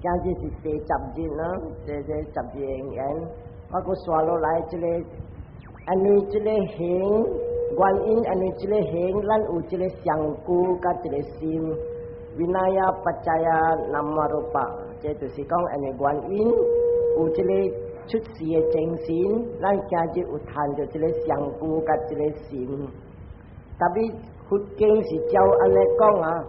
今日是第十日啦，這這十二因緣，我閣刷落來這個，因為這個行原因，因為這個行，咱有這個相顧佮這個心，vinaya paccaya namarupa，這就是講因為原因有這個出世的精神，咱今日有趁著這個相顧佮這個心。特別佛經是照按呢講啊。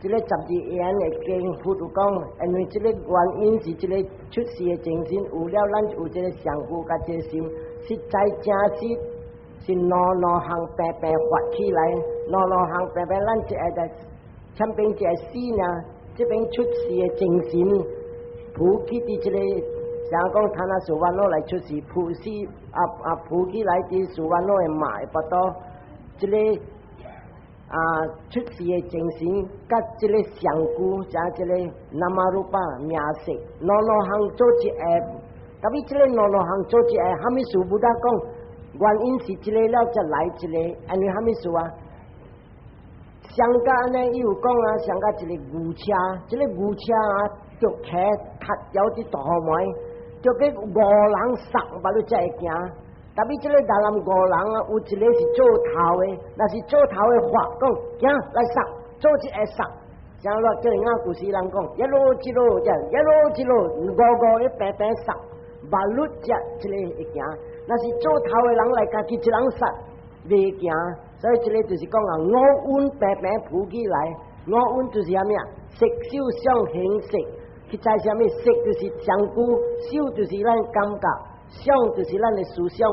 這個十二緣的經，佛有講，因為這個原因是這個出世的精神，有了咱有這個相顧佮這個心，實在真實是兩兩項平平發起來，兩兩項平平，咱一個在前邊一個死呢，這邊出世的精神，浮起佇這個，像講他那數萬攞來出世，浮死啊啊浮起來佇數萬攞的媽的腹肚，這個。啊！出世的精神，佮這個相顧，加這個 namarupa 名色，兩兩項做一個，特別這個兩兩項做一個，蝦米事無得講？原因是這個了，才來這個，因為蝦米事啊？上甲按呢，伊有講啊，上甲一個牛車，這個牛車啊，著騎踢掉佇大雨門，著欲五人捒，巴你才會行。特別這個大人五人啊，有一個是做頭的，若是做頭的話講，行來捒，做一個捒，像我叫人故事人講，一路一路，一路一路，五五一平平捒，馬路只這個會行。若是做頭的人來家己一人捒，袂行。所以這個就是講啊，五蘊平平浮起來，五蘊就是啥物啊？色受想行識，去知啥物？色就是相顧，受就是咱感覺。想就是咱的思想，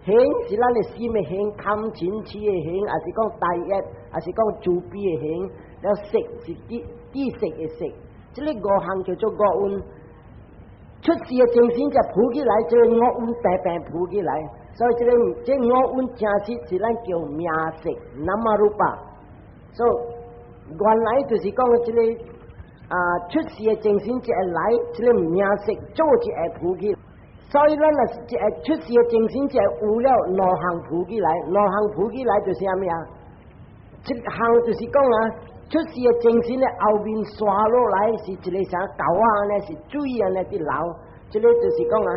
行是咱的心的行，貪嗔痴的行，抑是講大業，抑是講慈悲的行。了識是知知識的識，這個五項叫做五蘊。出世的精神就浮起來，這個五蘊平平浮起來，所以這個這五蘊真實是咱叫名色 namarupa。所以原來就是講這個啊出世的精神就會來，這個名色做一個浮起。所以咱若是一個出世的精神，就有了兩項浮起來，兩項浮起來就是啥物啊？這項就是講啊，出世的精神的後面刷落來是一個啥溝仔呢？是水按呢佇流，這個就是講啊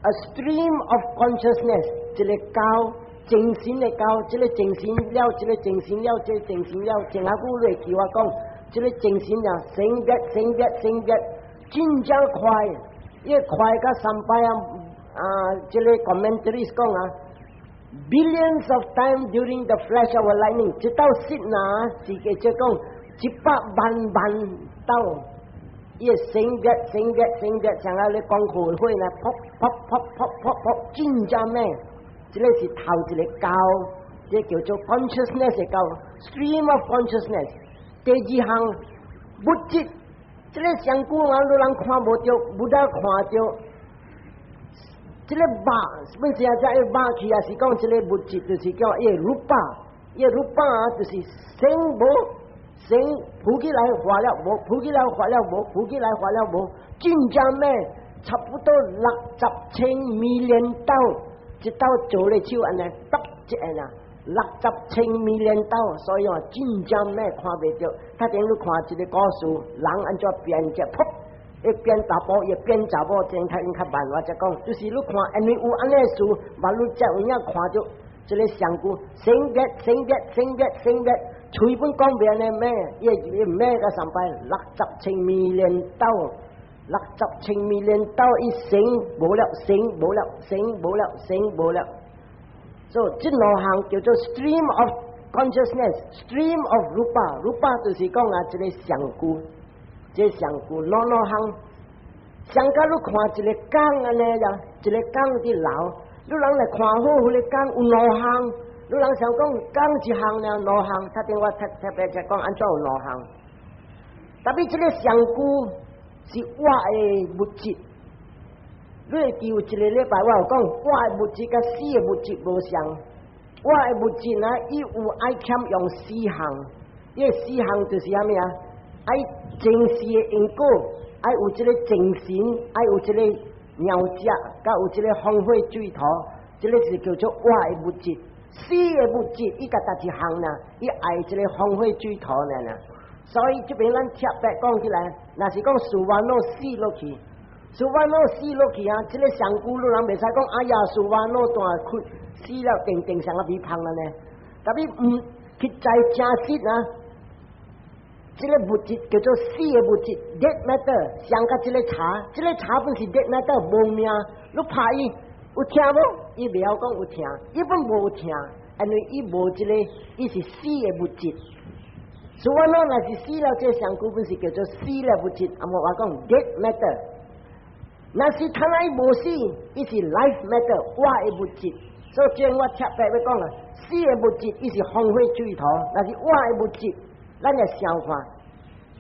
，a stream of consciousness，一個溝精神的溝，這個精神了，這個精神了，這個精神了，前下久你會記我講，這個精神啊，生滅生滅生滅，真正快。伊快甲三擺啊！啊，這個 commentaries 講啊，billions of time during the flash of a lightning，一道剎那是個即講一百萬萬道，伊會生滅生滅生滅，像啊咧講火會呢，噗噗噗噗噗噗，真正猛！這個是頭一個溝，這叫做 consciousness 的溝，stream of consciousness。第二項物質。這個上古啊，你人看無著，無得看著。這個肉，本身啊，這個肉去也是講這個物質，就是叫伊個 rupa，伊個 rupa 啊，就是生無生浮起來化了無，浮起來化了無，浮起來化了無，真正咩？差不多六十千 million 道，一道做咧手按呢，篤一下啊。六十千 million 道，所以話真正咩看袂著。他頂你看一個故事，人按怎變只，噗，一變查埔，一變查某，真較應較慢。我才講，就是你看，因為有按呢事，嘛你才有影看著這個相顧，生滅生滅生滅生滅，喙本講袂按呢咩，伊伊咩個三擺六十千 million 道，六十千 million 道伊生無了，生無了，生無了，生無了。所以這兩項叫做 stream of consciousness，stream of rupa，rupa 就是講啊，這個相顧，這個相顧兩兩項，上甲你看一個江按呢呀，一個江佇流，你人來看好，彼個江有兩項，你人想講江一項呢，兩項，頭頂我特特別就講按怎有兩項，特別這個相顧是活的物質。你會記有一個禮拜，我有講活的物質佮死的物質無相。活的物質呢，伊有愛欠用四項，伊個四項就是啥物啊？愛前世的因果，愛有這個精神，愛有這個鳥食，佮有這個風火水土，這個是叫做活的物質。死的物質，伊佮逐一項呢，伊愛這個風火水土呢呢。所以這邊咱特別講起來，若是講事煩惱死落去，事煩惱死落去啊！這個上古你人袂使講，哎呀，事煩惱斷開死了，定定上個米芳了呢。特別毋去知真實啊！這個物質叫做死的物質，dead matter，相佮這個柴，這個柴本是 dead matter 無命，你拍伊有疼無？伊袂曉講有疼，伊本無疼，因為伊無這個，伊是死的物質。事煩惱若是死了，這個上古本是叫做死的物質，啊無話講 dead matter。若是他伊無死，伊是 life matter 活的物質。所以這我特別欲講啊，死的物質伊是風火水土，若是活的物質，咱來想看，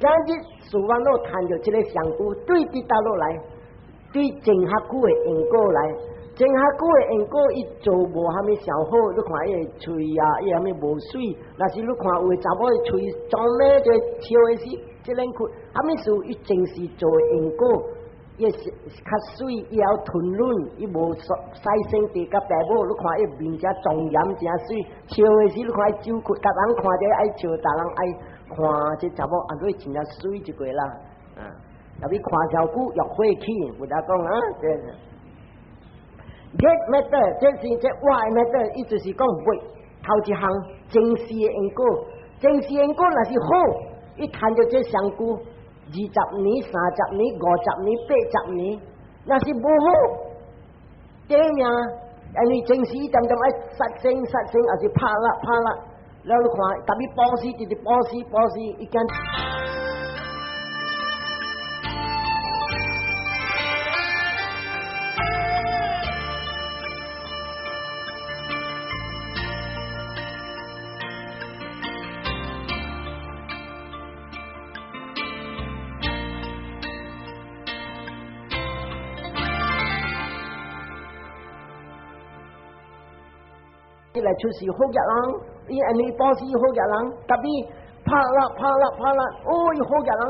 今日事煩惱趁著這個上古對佇佗落來，對前較久的因果來，前較久的因果伊做無蝦米上好，你看伊的喙啊，伊蝦米無媠，若是你看有的查某的喙裝咩就笑的死，這兩句蝦米事？伊前世做的因果，伊是較媠，伊曉吞忍，伊無洗身地佮爸母，你看伊面遮莊嚴誠媠，笑的時你看伊酒氣，逐人看著愛笑，逐人愛看這查某啊，你真正媠一個啦，啊，特別看條久欲火起，有得講啊，這 dead matter，這是這活的 matter，伊就是講袂頭一項前世的因果，前世因果若是好，伊趁著這上久20年、30年、50年、80年，若是無好，短命，因為前世恬恬愛殺生殺生，抑是拍獵拍獵，了你看，特別布施，直直布施布施，伊驚。來出世好額人，伊因為布施好額人，特別拍獵拍獵拍獵，哦，伊好額人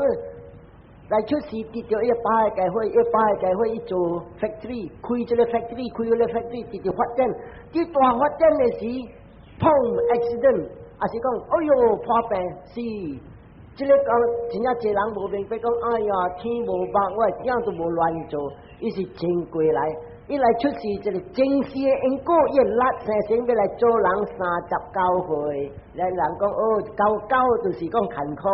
來出世得著一百個機會，100個機會，伊做 factory，開這個 factory，開彼個 factory，直直發展。佇大發展的時，砰，accident，抑是講，哎喲，破病死。這個講真正濟人無明白講，哎呀，天無目，我的囝都無亂做，伊是真過來。伊來出世一個前世的因果，伊會力生生欲來做人39歲。來人講哦，九九就是講艱苦，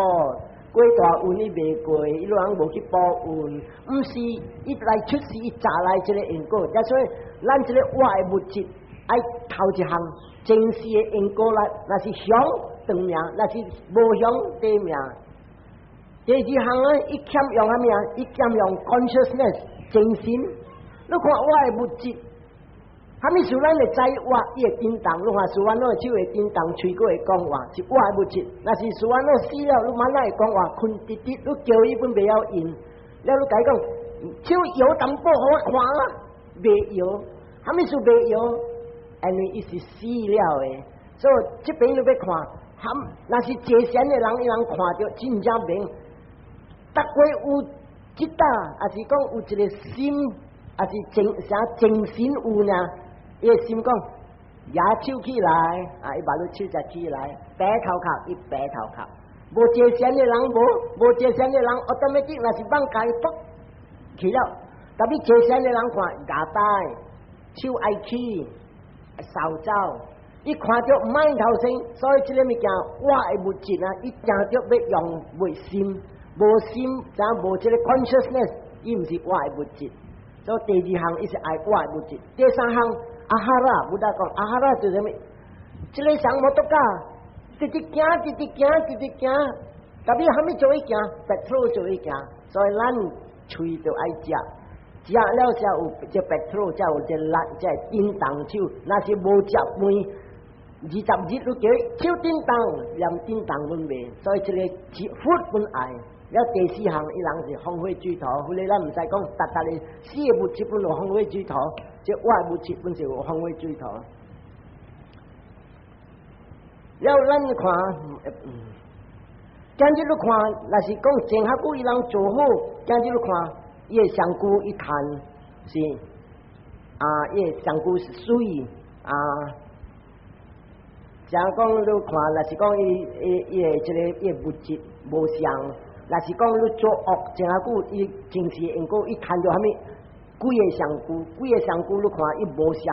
過大運伊袂過，伊人無去報運，毋是伊來出世伊早來這個因果，所以咱這個活的物質愛頭一項前世的因果來，若是祥長命，若是無祥短命。第二項呢，伊欠用啥物啊？伊欠用 consciousness 精神。你看活的物質，啥物事咱會知活，伊會叮當。你看事煩惱的手會叮當，喙閣會講話，是活的物質。若是事煩惱死了，你嘛哪會講話？睏直直，你叫伊本袂曉應。了你共伊講，手搖淡薄，予我看啊，袂搖。啥物事袂搖？因為伊是死了的。所以這邊你欲看，含若是坐禪的人，伊人看著真正明。逐個有這搭，抑是講有一個心。抑是精啥精神有呢？伊的心講，舉手起來，啊，伊目睭手才起來，白頭殼，伊白頭殼。無坐禪的人無，無坐禪的人，automatic 若是放假伊卜去了。特別坐禪的人看牙帶，手愛起，掃走，伊看著毋愛頭先，所以這個物件活的物質啊，伊定著欲用無心，無心，怎無這個 consciousness，伊毋是活的物質。所以第二項伊是愛活的物質，第三項 ahara，Buddha 講 ahara 就是啥物？這個上摩托卡，直直行，直直行，直直行，特別啥物做伊行，petrol 做伊行，所以咱喙就愛食，食了才有這 petrol，才有這力，才會叮當手。若是無食飯，20日你叫伊手叮當，連叮當攏袂，所以這個 food 本愛。了第四項，伊人是風火水土，彼個咱毋使講，逐逐個死的物質本有風火水土，這活的物質本是有風火水土。了咱看，今日你看，若是講前較久伊人做好，今日你看，伊的身軀伊趁是啊，伊的身軀是媠啊。像講你看，若是講伊伊伊的這個伊的物質。無相。若是講你做惡誠久，伊前世因果伊趁著啥物？幾个身軀，幾个身軀你看伊無相。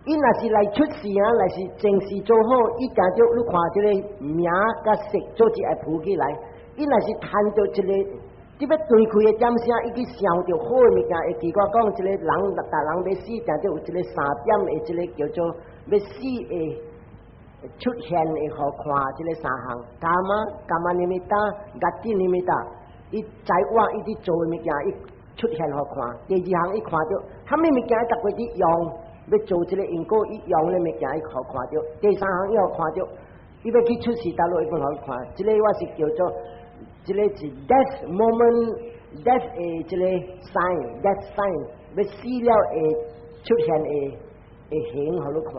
伊若是來出世啊，若是前世做好，伊定著你看這個名佮色做一下浮起來。伊若是趁著一个，這欲斷氣的點聲，伊去想著好的物件，會記我講一個人，逐人欲死，定著有一個三點的，這个叫做欲死的出現會予看，這个三項，kamma、kamma nimitta、gati nimitta，伊在我伊佇做的物件，伊出現予看。第二項，伊看著，啥物物件伊逐過佇用，欲做這个因果，伊用的物件伊予看著。第三項，伊予看著，伊欲去出世，倒落伊本予看。這个我是叫做，這个是 death moment，death 的這个 sign，death sign，欲死了會出現的形予你看。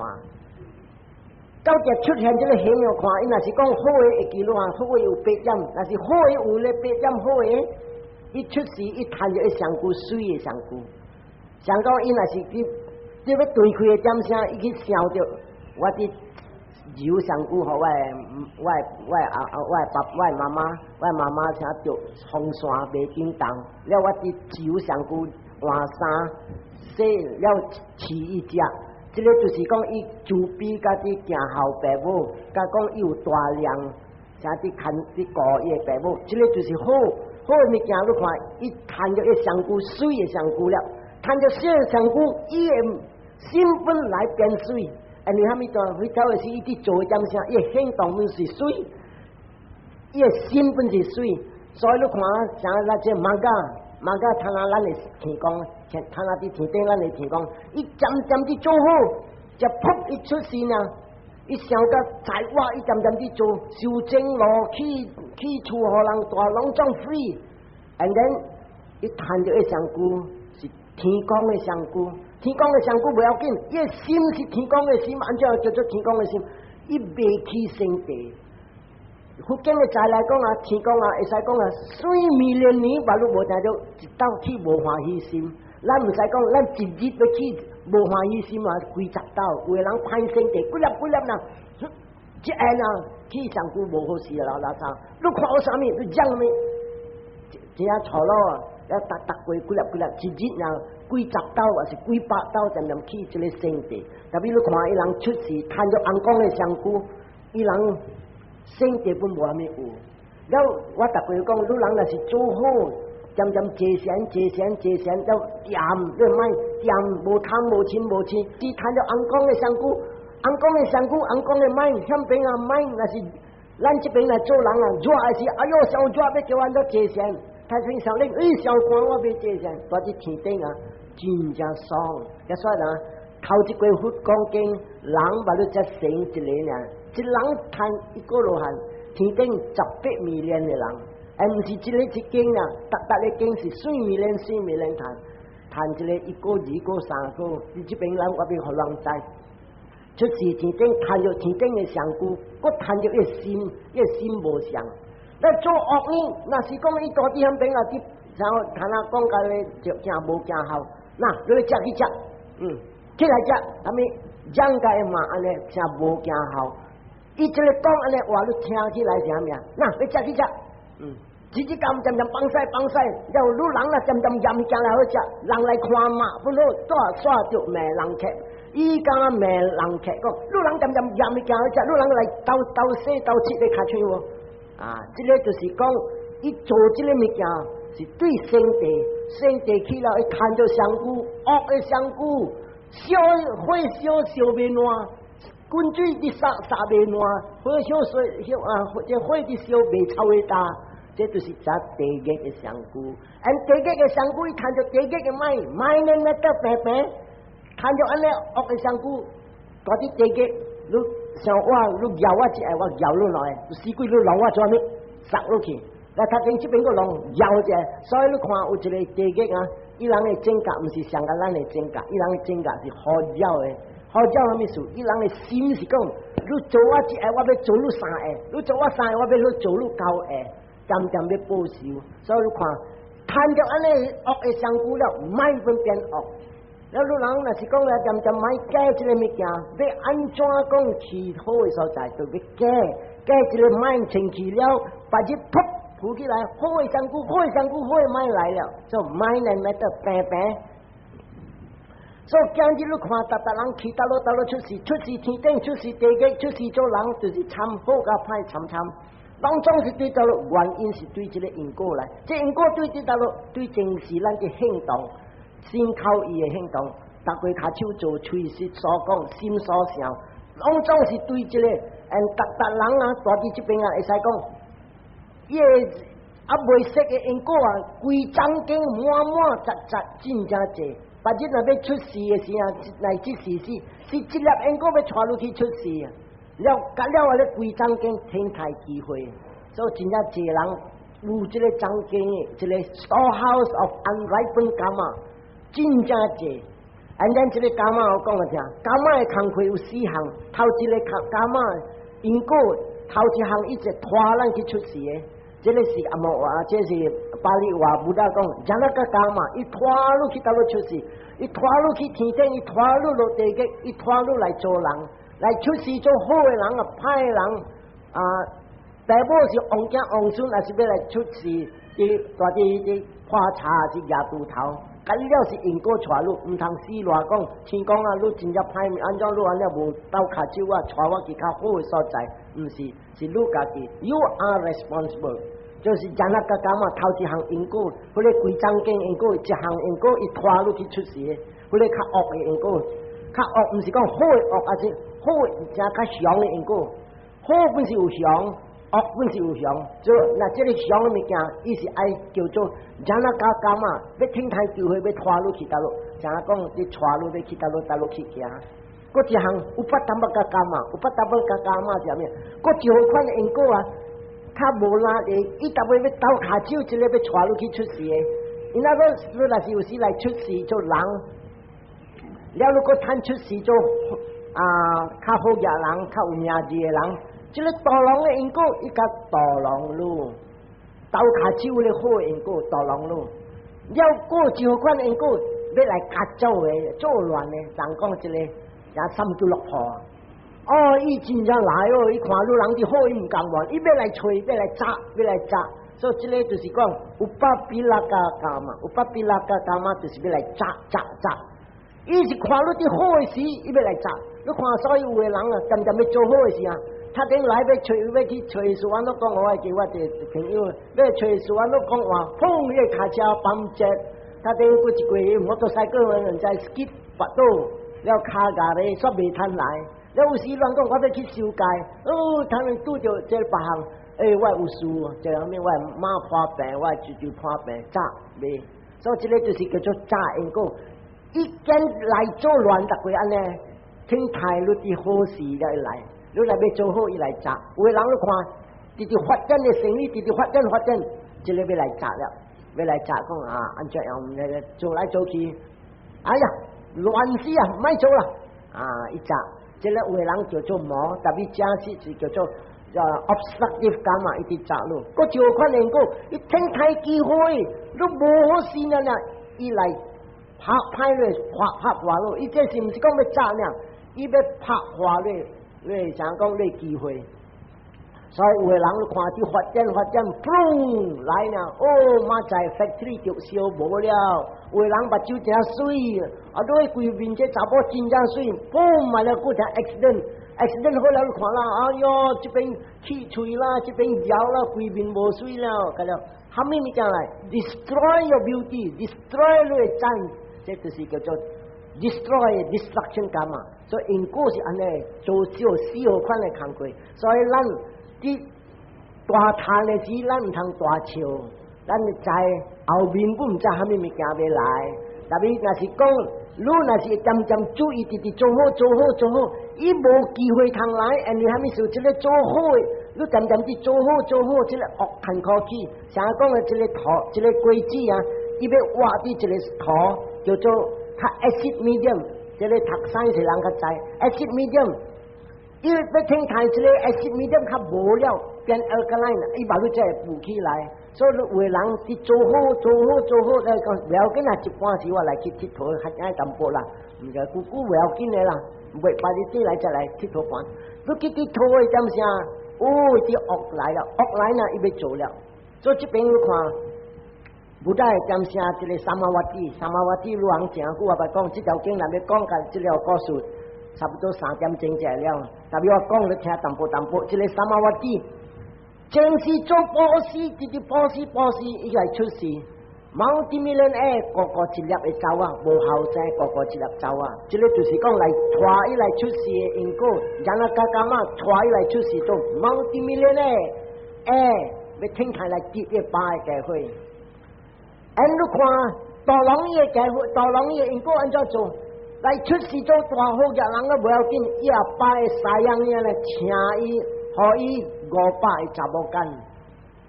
到這出現這个形予看，伊若是講好的會記錄啊，好的有八點，若是好的有咧八點好的，伊出世伊趁著伊身軀媠的身軀，像講伊若是去這欲斷氣的點聲，伊去想著我佇揉身軀，予我的我的我的阿我的爸我的媽媽，我的媽媽請著風扇袂叮當，了我佇揉身軀換衫洗了飼伊食。這个就是講，伊慈悲佮佇行孝爸母，佮講伊有大量，啥佇牽佇顧伊的爸母，這个就是好好的物件。你看，伊趁著伊身軀媠的身軀了，趁著媠的身軀，伊的心本來變媠。因為啥物段？回頭的是伊佇做的點啥，伊的行動本是媠，伊的心本是媠。所以你看，像咱這 magga，magga 聽下咱的天講，聽下佇天頂咱的天講，伊漸漸佇做好，就噗伊出世呢，伊想甲在我，伊漸漸佇做，修正路起起厝予人蹛，攏總 free，and then 伊趁著伊身軀是天公的身軀，天公的身軀無要緊，伊的心是天公的心，按怎叫做天公的心？伊袂起生地。佛經的在來講啊，天公啊，會使講啊，水彌連年，嘛你無聽著一道起無歡喜心。咱毋使講，咱一日欲起無歡喜心啊，幾十道，有的人攀升地幾粒幾粒啦，一下啊，起身軀無好勢啊，老垃圾。你看我啥物？你講啥物？這樣錯咯，要逐逐過幾粒幾粒，一日啊，幾十道還是幾百道，漸漸起這個生地。特別你看伊人出世，趁著尪公的身軀，伊人生地本無啥物有。了我逐過講，你人若是做好，漸漸戒善戒善戒善，了恬，你莫恬，無貪無嗔無痴，只趁著尪公的身軀，尪公的身軀，尪公的 mind，遐邊啊 mind，若是咱這邊來做人啊，熱的時，哎喲，傷熱欲叫按怎戒善？太平上冷，哎，傷寒我欲戒善，蹛佇天頂啊，真正爽。所以啊，頭一句佛講經，人嘛你才成一个爾，一人趁一個羅漢，天頂18 million 的人，而毋是一个一間啊，逐逐个間是四 million 四 million 趁，趁一個一個、二個、三個，你這邊人我欲予人知，出世天頂趁著天頂的身軀，閣趁著伊心，伊心無相。那做惡呢？若是講伊蹛佇遐邊啊，佇然後聽他講甲咧就驚無驚好，那你食去食，起來食，啥物講甲伊嘛按呢，誠無驚好。伊這个講按呢話，你聽起來是啥物啊？那你食去食，直直咁漸漸放屎放屎，了你人啊漸漸嫌物件來好食，人來看嘛不好，煞煞著罵人客。伊敢若罵人客講，你人漸漸嫌物件好食，你人來鬥鬥洗鬥切咧尻槍無？啊，這个就是講，伊做這个物件是對生地，生地起來伊趁著身軀，惡的身軀，燒火燒燒袂爛，滾水佇灑灑袂爛，火燒水燒啊，這火佇燒袂臭會焦，這就是只地獄的身軀。按地獄的身軀，伊趁著地獄的 mind，mind 呢得平平，趁著按呢惡的身軀，蹛佇地獄，你像我，你咬我一下，我咬你落來，死鬼你弄我做啥物？殺落去。來頭前這邊閣弄咬一下，所以你看有一个地獄啊，伊人的境界毋是像佮咱的境界，伊人的境界是好鳥的。好鳥啥物意思？伊人的心是講，你做我一下，我欲做你三下；你做我三下，我欲做你九下，漸漸欲報仇。所以你看，趁著按呢惡的身軀了，mind 本變惡。了，你人若是講來漸漸莫改這个物件，欲按怎講去好的所在，就欲改。假這个 mind 清氣了，別日噗浮起來，好的身軀，好的身軀，好的 mind 來了，做 mind and matter 平平。所以今日你看，逐逐人去佗落佗落出世，出世天頂，出世地獄，出世做人，就是參好佮歹參參。攏總是對佗落，原因是對這个因果來。這因果對佗落，對前世咱的行動，心口意的行動，逐個跤手做，喙舌所講，心所想，攏總是對這个。嗯，逐逐人啊，蹛佇這邊啊，會使講，伊的猶未識的因果啊，規章經滿滿雜雜真正濟。別日若欲出世的時啊，來這世死，是這粒因果欲帶你去出世啊。了，隔了啊，咧規章經天台機會，所以真正濟人有這个章經的，這个 storehouse of unripened karma，真正濟。按咱這个 karma 我講予聽，karma 的工課有四項，頭一个 karma 因果，頭一項一直拖咱去出世的，這个是阿摩話，這是巴利話，Buddha 講，janaka karma，伊拖你去佗落出世，伊拖你去天頂，伊拖你落地獄，伊拖你來做人。來出世做好的人啊，歹的人啊，爸母是王囝王孫，還是欲來出世？佇蹛佇佇破柴是舉鋤頭，佮了是因果帶你，毋通死賴講，天公啊，你真正歹，按怎你按呢無鬥跤手啊，帶我去較好的所在，毋是，是你家己，You are responsible，就是 janaka karma 頭一項因果，彼个規章經因果，一項因果伊拖你去出世的，彼个較惡的因果，較惡毋是講好的惡，抑是好正較凶的因果，好本是有凶，惡本是有凶。就那這个凶的物件，伊是愛叫做 janaka karma，欲天台機會欲拖你去佗落，像講你帶你欲去佗落佗落去行。閣一項 upatthambhaka karma，upatthambhaka karma 是啥物？閣一號款的因果啊，較無力的，伊逐擺欲鬥跤手，一个欲帶你去出世的。因那個你若是有時來出世做人，了你閣趁出世做啊，較好額人，較有名字的人，這个導狼的因果，伊共導狼你，鬥跤手的好因果導狼你，了過一號款因果，欲來較做的做亂的，人講這个也三姑六婆。哦，伊真正來哦，伊看你人佇好，伊毋甘願，伊欲來揣，欲來紮，欲來紮。所以這个就是講 upapilaka karma，upapilaka karma 就是欲來紮紮紮。伊是看你佇好的時，伊欲來紮。你看所有的人啊，漸漸欲做好的時啊，他頂來欲揣，欲去揣事，阮攏講我會記我一个朋友，欲揣事，阮攏講話，砰！伊个跤車崩折，他頂過一個摩托賽車人在 skip 跋倒，了跤軋咧，煞袂通來。了有時亂講，我欲去修改，哦，他們拄著這別項，欸，我有事，這後面我媽破病，我舅舅破病，詐袂，所以這个就是叫做詐因果，一間來做亂，逐個按呢。天台你佇好事才會來，你若欲做好，伊來詐。有的人你看，直直發展的生意，直直發展發展，這个欲來詐了，欲來詐講啊，按怎樣那个做來做去，哎呀，亂死啊，莫做啦，啊，伊詐，這个有的人叫做魔，特別正式是叫做叫 obstructive karma，一直詐你。閣一款因果，伊天台機會，你無好事了呢，伊來拍歹咧，拍拍壞咯，伊這是毋是講欲詐呢？伊欲拍壞你，你想講你機會，所以有的人看佇發展發展，砰來呢，哦，馬在 factory 就燒無了。有的人目睭誠媠，啊，你規面這查某真正媠，砰，嘛了閣聽 accident，accident 好了你看啦，哎喲，這邊起喙啦，這邊搖啦，規面無媠了，個了，蝦米物件來？destroy your beauty，destroy 你的讚，這就是叫做 destroy destruction karma。所以因果是按呢做少四號款的工課，所以咱佇大趁的時，咱毋通大笑，咱知後面不毋知蝦米物件欲來。特別若是講，你若是漸漸注意，直直做好做好做好，伊無機會通來，因為蝦米事？這个做好的，你漸漸佇做好做好，這个惡艱苦去。像講的這个土，這个果子啊，伊欲活佇這个土，叫做較 acid medium。這个讀 science 人較知，acid medium，伊欲聽睇這个 acid medium 較無了，變 alkaline，伊把你才會補起來。所以有的人佇做好做好做好，來講袂要緊啦，一半時我來去𨑨迌，較愛淡薄啦，毋是久久袂要緊的啦，袂別日轉來再來𨑨迌盤。你去𨑨迌的點啥？哦，這惡來了，惡來呢，伊欲做了。所以這邊你看，Buddha 的點聲這個 Samavati，Samavati 女王誠久我捌講，這條經若欲講共這個故事，差不多3點鐘才了。特別我講你聽淡薄淡薄，這個 Samavati 前世做布施，直直布施布施，伊來出世。Multi-millionaire 個個一粒的查某，無後生個個一粒查某，這個就是講來帶伊來出世的因果，janaka kamma 帶伊來出世做 multi-millionaire，欲聽開來接伊爸的家伙。And 你看大人伊的家伙，大人伊的因果按怎做？來出世做大好額人都無要緊，伊阿爸的師養爾來請伊，予伊五百个查某囝。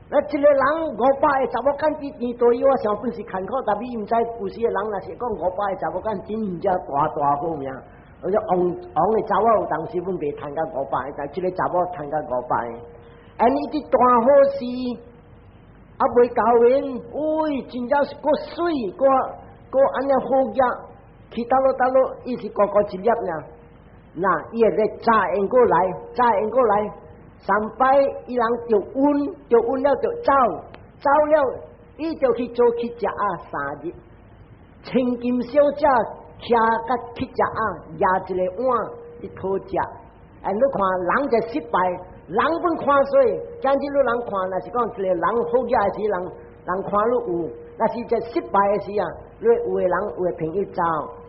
那一個人五百個查某囝佇天對我想本是艱苦，但伊毋知古時的人若是講五百個查某囝真正大大好命。而且王王的查某有當時阮袂趁到五百個，但這個查某趁到五百個。And 伊佇大好時，猶未交緣，喂，真正是閣媠，閣閣按呢好額，去佗落佗落，伊是個個一粒爾。那伊會咧早緣過來，早緣過來。上擺伊人著瘟，著瘟了就走，走了伊就去做乞食仔三日，千金小姐徛佮乞食仔，舉一个碗去討食。哎，你看人就失敗，人本看衰，今日你人看，若是講一個人好額的時，人人看你有；若是一失敗的時啊，你有的人有的朋友走，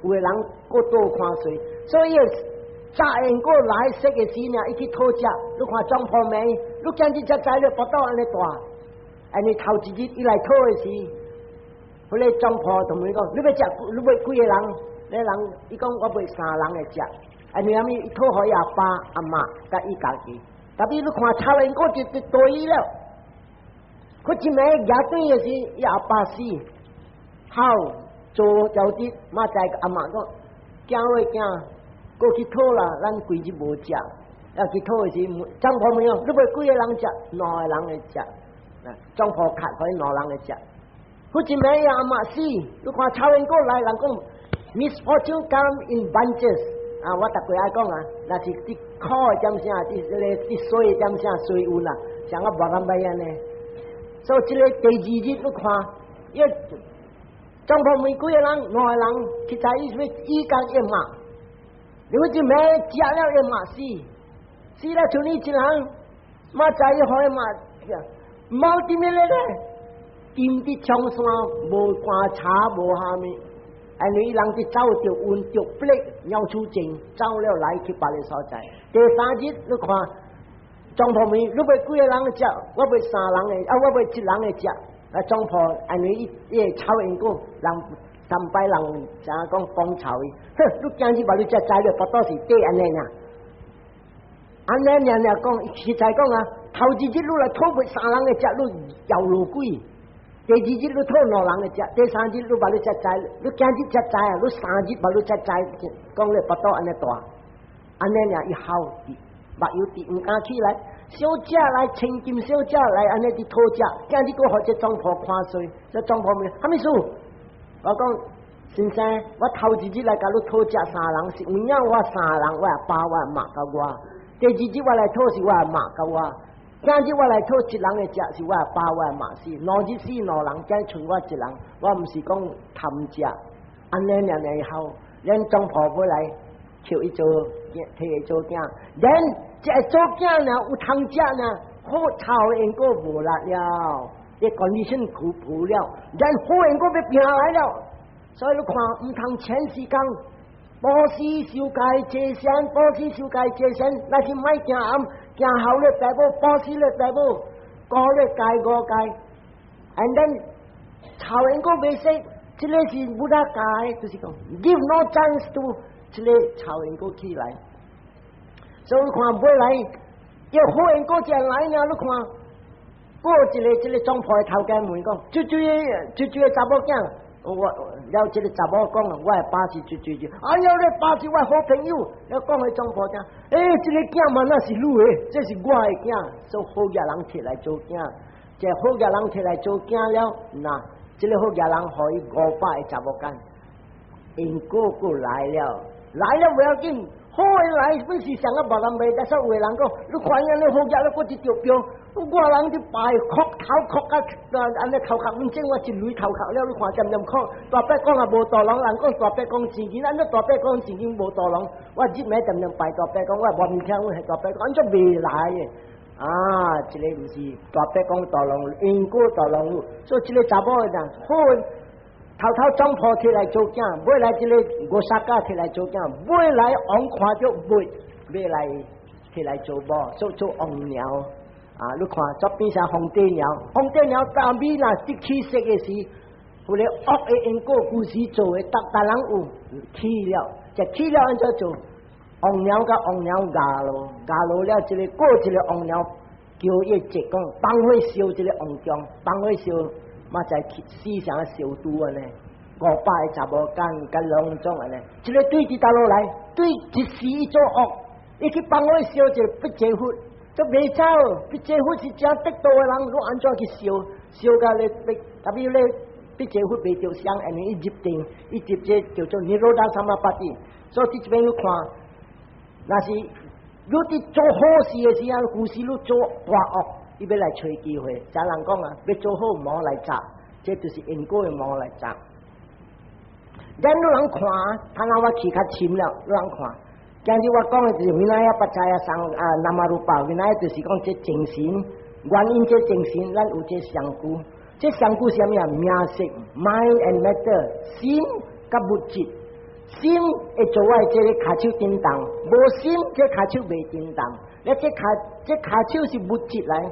有的人過度看衰，所以。早緣過來識的時呢，伊去討食，你看總鋪暝，你今日才知你腹肚按呢大，按呢頭一日伊來討的時，彼個總鋪同伊講，你欲食，你欲幾个人？那人伊講我欲三人會食，按呢啥物？伊討予伊阿爸阿媽佮伊家己，特別你看臭緣果就就對了，佢一暝舉轉的時，伊阿爸死，好做條啲，媽在阿媽講，囝喂囝。過去討啦，咱規日無食，啊去討的時，總鋪問哦，你欲幾个人食？兩个人會食，啊，總鋪較予兩人會食。好一暝阿媽死，你看臭緣果來，人講 misfortune come in bunches，啊，我逐過愛講啊，若是佇苦的點聲，佇這个佇衰的點聲衰運啊，像啊無咁歹按呢。所以這个第二日你看，伊總鋪問幾个人，兩个人，去知伊啥物伊共伊媽。你一暝食了伊嘛死，死了剩伊一人，嘛知伊予伊嘛，貓點樣咧？踮佇長山無棺柴無蝦米，按呢伊人佇走著瘟著 plague 尿出症，走了來去別个所在。第三日你看，總鋪問你欲幾个人食？我欲三人的，啊我欲一人的食。啊總鋪按呢伊伊會臭緣果人。三擺人怎講講臭伊？哼！你今日把你這知了，腹肚是底按呢爾，按呢爾爾講，實在講啊，頭一日你來討欲三人的食，你搖落鬼；第二日你討兩人的食，第三日你把你才知，你今日才知啊，你三日把你才知，講你腹肚按呢大，按呢爾伊好滴，目油滴毋敢起來，小姐來千金小姐來按呢佇討食，今日閣予這總鋪看衰，這總鋪問啥物事？我講先生，我頭一日來共你討食三人，是有影我三人，我阿爸我阿媽佮我。第二日我來討是我阿媽佮我，今日我來討一人的食是我阿爸我阿媽死，兩日死兩人，今剩我一人，我毋是講貪食，按呢爾爾好，咱總鋪尾來求伊做，替伊做囝，連這個做囝呢有通食呢，好臭緣果無力了。這 condition 苦苦了，人好緣果欲拼來了，所以你看毋通前時間，布施受戒戒善，布施受戒戒善，若是莫驚暗，驚後咧爸母，布施咧爸母，五咧戒五戒，and then 臭緣果袂說，這個是 Buddha 教的，就是講 give no chance to 這個臭緣果起來，所以你看尾來，要好緣果才來呢，你看。過一個這個總鋪的頭家問講，這這這這個查某囝，我了這個查某講，我的爸是這這這，哎喲，你爸是我好朋友，了講彼總鋪聽，欸，這個囝嘛那是你的，這是我的囝，所以好額人提來做囝，這好額人提來做囝了，那這個好額人予伊五百個查某囝，因果過來了，來了無要緊，好的來本是上個無人袂，但是有的人講，你看按呢好額，你閣一著標，我人佇拜磕頭磕甲按呢頭殼面前，我一鐳頭殼了，你看點點磕，大伯公也無導廊，人講大伯公錢銀，按呢大伯公錢銀無導廊，我入暝點點拜大伯公，我無物聽，我係大伯公，按怎袂來的？啊，這個毋是大伯公導廊，因果導廊，所以這個查某的人好。頭頭總鋪提來做囝，尾來這個五沙家提來做囝，尾來王看著尾，尾來提來做某，做做王鳥。啊，你看左邊是皇帝鳥，皇帝鳥當尾若得起色的時，有個惡的因果故事做的，逐逐人有起了，就起了按怎做？王鳥佮王鳥咬落，咬落了，這個過一個王鳥叫伊一講，放火燒這個王宮，放火燒。嘛在思想燒拄按呢，500個查某干佮攏總按呢，這個對佇佗落來，對一時伊做惡，伊去放火燒一個筆濟佛，都袂走。筆濟佛是誠得道的人，你按怎去燒？燒甲咧，特別咧筆濟佛袂著傷，按呢伊入定，伊入這叫做 Nirodha Samapatti。所以佇這邊你看，若是你佇做好事的時陣，有時你做大惡。伊欲來揣機會，咱人講啊，欲做好魔來詐，這就是因果的魔來詐。咱你人看，頭仔我去較深了，你人看，今日我講的就是 Vinaya paccaya 生啊，namarupa，Vinaya 就是講這精神，原因這精神，咱有這相顧，這相顧是啥物啊？名色，mind and matter，心佮物質，心會做我這个跤手振動，無心這跤手袂振動，你這跤這跤手是物質來。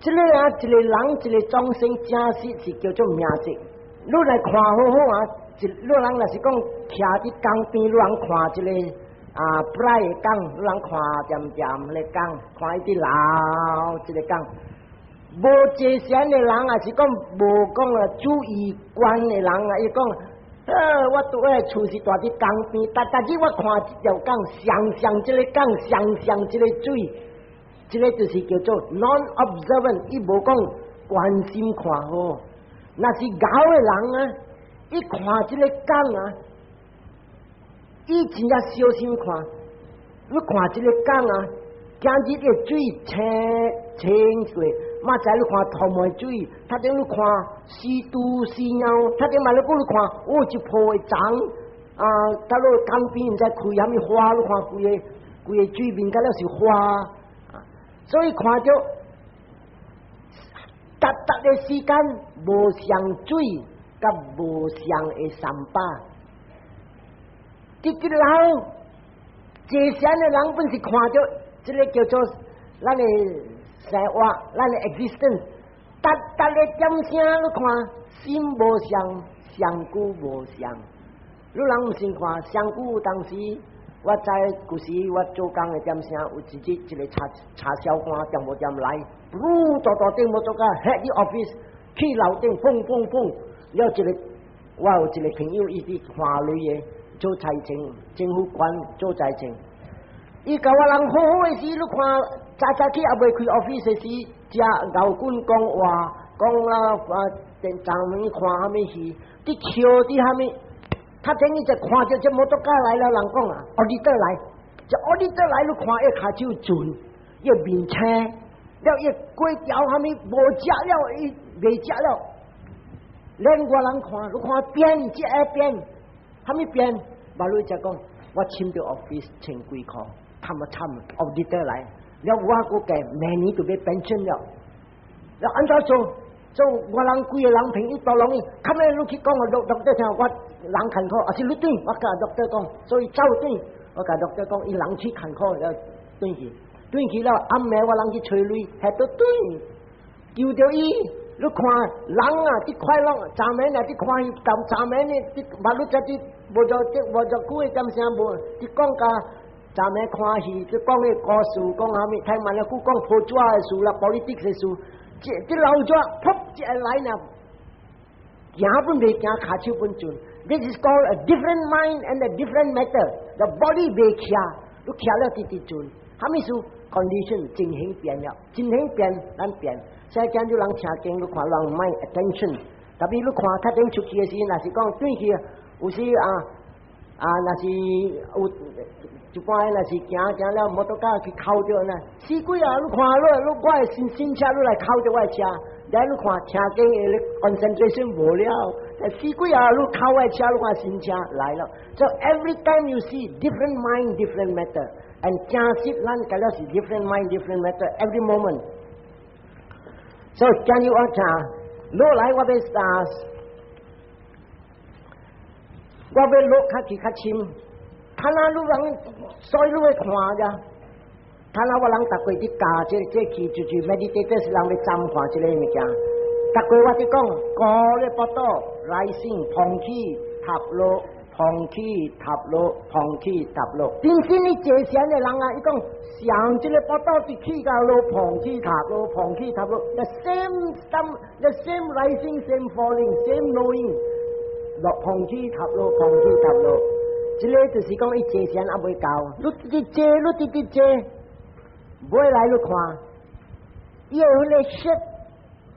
這個啊，一個人一個眾生真實是叫做名色。你來看好好啊，一你人若是講徛佇江邊，你人看這個啊，布來的江，你人看恬恬咧江，看伊佇流這個江。無坐禪的人，也是講無講啊注意觀的人啊，伊講，我拄我厝是蹛佇江邊，逐逐日我看這條江，雙雙這個江，雙雙這個水。這個就是叫做 non-observant，伊無講關心看好。若是𠢕的人啊，伊看這個江啊，伊真正小心看。你看這個江啊，今日的水清清過，明仔你看頭毛水，頭先你看死豬死貓，頭先嘛你閣你看，哦，一鋪的欉啊，到落江邊毋知開啥物花，你看規个規个水面敢若是花。所以看著，逐逐的時間無相水，佮無相的三寶。佇佇老坐禪的人本是看著，這個叫做咱的生活，咱的 existence。逐逐的點聲，你看心無相，相顧無相。你人毋信看相顧當時。我知舊時我做工的點聲，有一日一個查查銷官點無點來，噗大大頂摩托車，head office 去樓頂，砰砰砰，了一個我有一個朋友，伊佇花類的做財政，政府官做財政，伊共我人好好的時，你看早早起猶未開 office 的時，食牛棍講話，講啦啊，電昨暝看啥物戲，佇笑佇啥物。較等伊就看著這摩托車來了，人講啊，auditor 來，這 auditor 來，你看伊跤手準，伊面青，了伊粿條啥物無食了，伊袂食了。連我人看，你看變，這下變，啥物變？馬路就講，我簽著 office 千幾箍，貪啊慘，auditor 來，了我閣計明年就欲 pension 了，了按怎做？做我人規个人朋友都攏伊，較尾你去講予 doctor 聽，我人艱苦，抑是你轉，我共 doctor 講，所以走轉，我共 doctor 講，伊人去艱苦了，轉去，轉去了，暗暝我人去揣鐳，還都轉，求著伊，你看人啊，佇快樂，昨暝若佇看伊，昨昨暝呢，佇馬路才佇無做無做久的點聲無，佇講甲昨暝看戲，佇講彼個故事，講啥物，聽慢了久講報紙的事啦，politics 的事。這這老紙，噗一下來呢，行本袂行，跤手本準。This is called a different mind and a different matter. The body 袂徛，你徛了直直準。啥物事？Condition 情形變了，情形變，咱變。所以今日人聽經，你看人 mind attention，特別你看較頂出去的時，若是講轉去，有時啊，啊，若是有一般若是行行了摩托車去敲著呢，死鬼啊！你看你你我的新新車你來敲著我的車，然後你看聽經的 concentration 無了，死鬼啊！你敲我的車，你看新車來了。So every time you see different mind, different matter, and 真實咱個了是 different mind, different matter every moment. So 今日我聽落來我欲啊，我欲落較去較深。看啊，你人所以你會看咋？看啊，我人逐過佇教這這去就是 meditate 是人欲參看這个物件。逐過我佇講，高咧腹肚 rising 膨起塌落，膨起塌落，膨起塌落。真正你坐禪的人啊，伊講上這个腹肚佇起共落，膨起塌落，膨起塌落。The same some, the same rising, same falling, same knowing，落膨起塌落，膨起塌落。這个就是講伊坐禪猶未夠，你直直坐，你直直坐，尾來你看，伊有彼个色，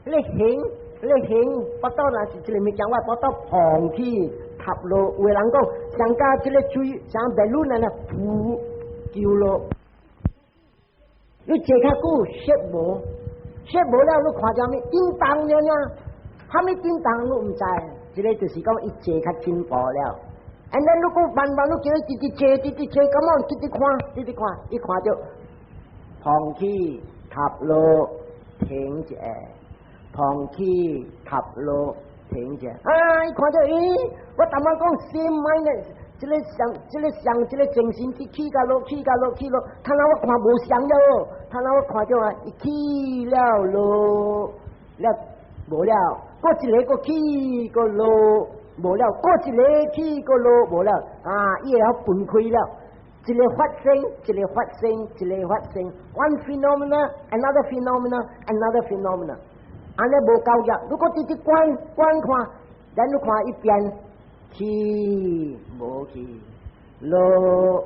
彼个形，彼个形，腹肚若是這个物件，我腹肚膨起塌落。有的人講，像佮這个水，像 balloon 按呢浮丟落。你坐較久，色無，色無了，你看著啥物？叮當爾爾，啥物叮當你毋知。這个就是講伊坐較進步了。And then 如果慢慢你叫伊直直坐，直直坐，咁樣直直看，直直看，伊看著膨起塌落停者，膨起塌落停者。啊！伊看著，咦？我逐擺講 same mind，這个相，這个相，這个精神去起共落，起共落，起落。睇下我看無相了，睇下我看著啊，伊起了落了無了，閣一个閣起閣落。無了，閣一个起閣落無了，啊，伊會曉分開了，一个發生，一个發生，一个發生，one phenomena，another phenomena，another phenomena，按呢無夠額，如果直直觀觀看，咱你看一邊起無去，落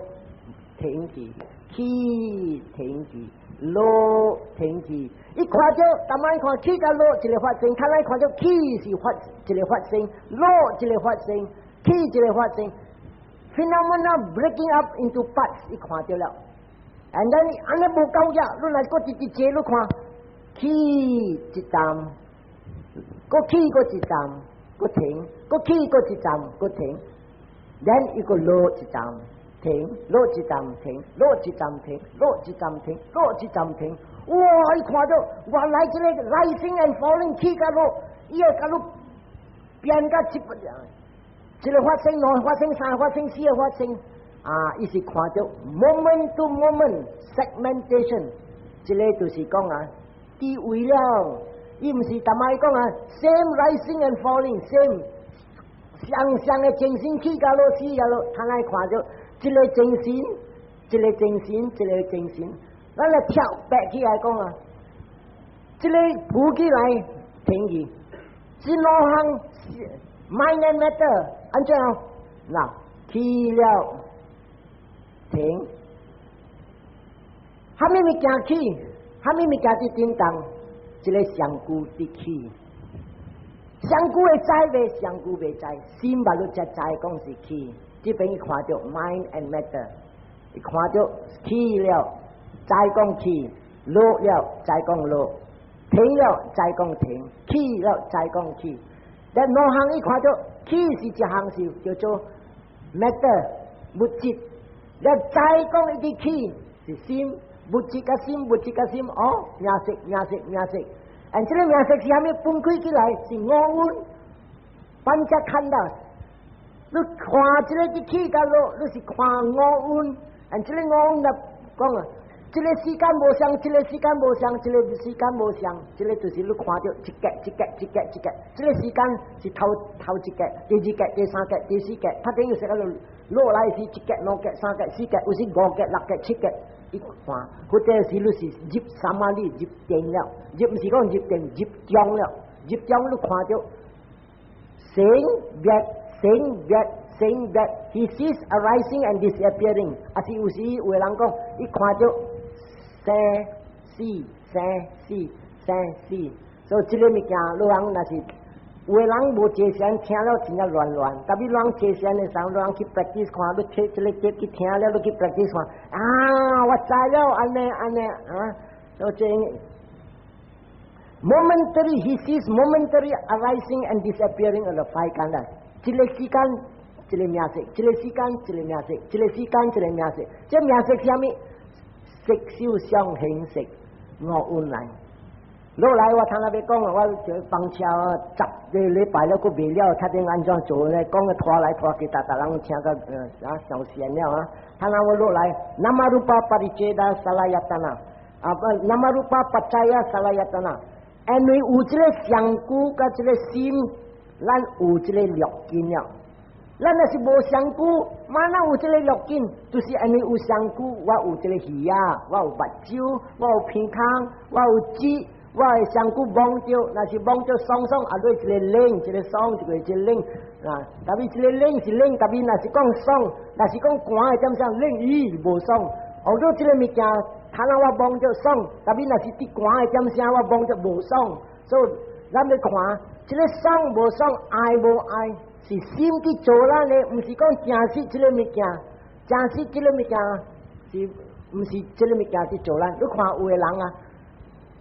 停去，起停去，落停去。伊看著，逐擺看起佮落一个發生，較來看著起是發一个發生，落一个發生，起一个發生，phenomena breaking up into parts，伊看著了。And then 按呢無夠額，你來閣直直坐，你看起一站，閣起閣一站，閣停，閣起閣一站，閣停，then 伊閣落一站，停，落一站停，落一站停，落一站停，落一站停。哇！伊看著原來這個 rising and falling 起佮落，伊會共你變甲一一个發生，兩個發生，三個發生，四個發生。啊！伊是看著 moment to moment segmentation，這个就是講啊，智慧了。伊毋是逐擺講啊，same rising and falling，same 相相的精神起共落，起共落，他來看著這个精神，這个精神，這个精神。咱來跳白起來講啊，這个浮起來停去，這兩項 mind and matter 按怎？嗱，起了停，啥物物件起？啥物物件佇振動？這个上句佇起，上句會知袂？上句袂知，心嘛你才知講是起。這邊伊看著 mind and matter，伊看著起了。知講起，落了知講落，停了知講停，起了知講起。但兩項伊看著起是一項是叫做 matter 物質，你知講伊佇起是心，物質佮心，物質佮心，哦，名色名色名色。and 這个名色是啥物分開起來是五蘊，pañcakkhandha。你看這个佇起佮落，你是看五蘊，and 這个五蘊來講啊。這个時間無相，這个時間無相，這个時間無相，這个就是你看著一格一格一格一格，這个時間是頭頭一格、第二格、第三格、第四格，他等於是落來是一格、兩格、三格、四格，有時五格、六格、七格，伊看，或者是你是入 samadhi 入定了，入毋是講入定入定了，入定你看著生滅生滅生滅，he sees arising and disappearing，啊是有時有的人講，伊看著生死生死生死，所以這个物件，你人若是有的人無坐禪聽了真正亂亂，特別人坐禪的時候，人去 practice 看，你聽這個節去聽了，你去 practice 看，啊，我知了，按呢按呢啊，所以 momentary he sees momentary arising and disappearing of the five khandhas。這個時間，這個名色，這個時間，這個名色，這個時間，這個名色，這名色啥物？色受想行識五蘊來。落來我頭仔欲講，我就放車10個禮拜了，閣未了，睇點按怎做咧？講個拖來拖去，逐逐人聽到啊傷神了啊！頭仔我落來，namarupa pariccheda salayatana，啊不，namarupa paccaya salayatana，因為有這個相顧佮這個心，咱有這個六根了。咱若是無相顧，嘛哪有這個六根？就是因為有相顧，我有這個耳仔，我有目睭，我有鼻孔，我有舌。我的身軀摸著，若是摸著爽爽，啊，你一個冷，一個爽，一個一個冷啊。特別一個冷是冷，特別若是講爽，若是講寒的點聲冷，咦，無爽。學到這個物件，頭仔我摸著爽，特別若是佇寒的點聲，我摸著無爽。所以咱欲看，這個爽無爽，愛無愛，是心佇做咱的，毋是講誠實這個物件，誠實這個物件是毋是這個物件佇做咱？你看有的人啊。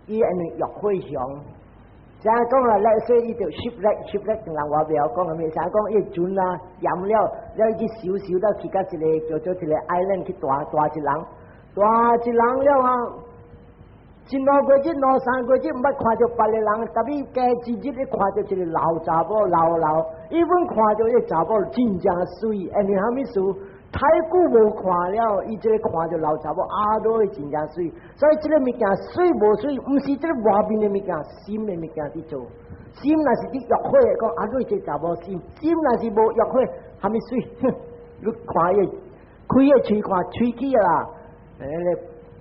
伊因為欲火熊，啥講啊？來說伊就 shipwreck shipwreck，人我袂曉講啥物，啥講伊船啊，淹了，了伊去修修到去到一個叫做一個 island 去蹛蹛一人，蹛一人了啊！一兩個月、兩三個月，毋捌看著別个人，特別加一日，你看著一個老查某老老，伊阮看著彼查某真正媠，因為啥物事？太久無看了，伊這個看著老查某啊，都會真正媠。所以這個物件媠無媠，毋是這個外面的物件，心的物件佇做。心若是佇欲火，講啊，你這查某心，心若是無欲火，啥物媠？你看伊開個喙看喙齒啦，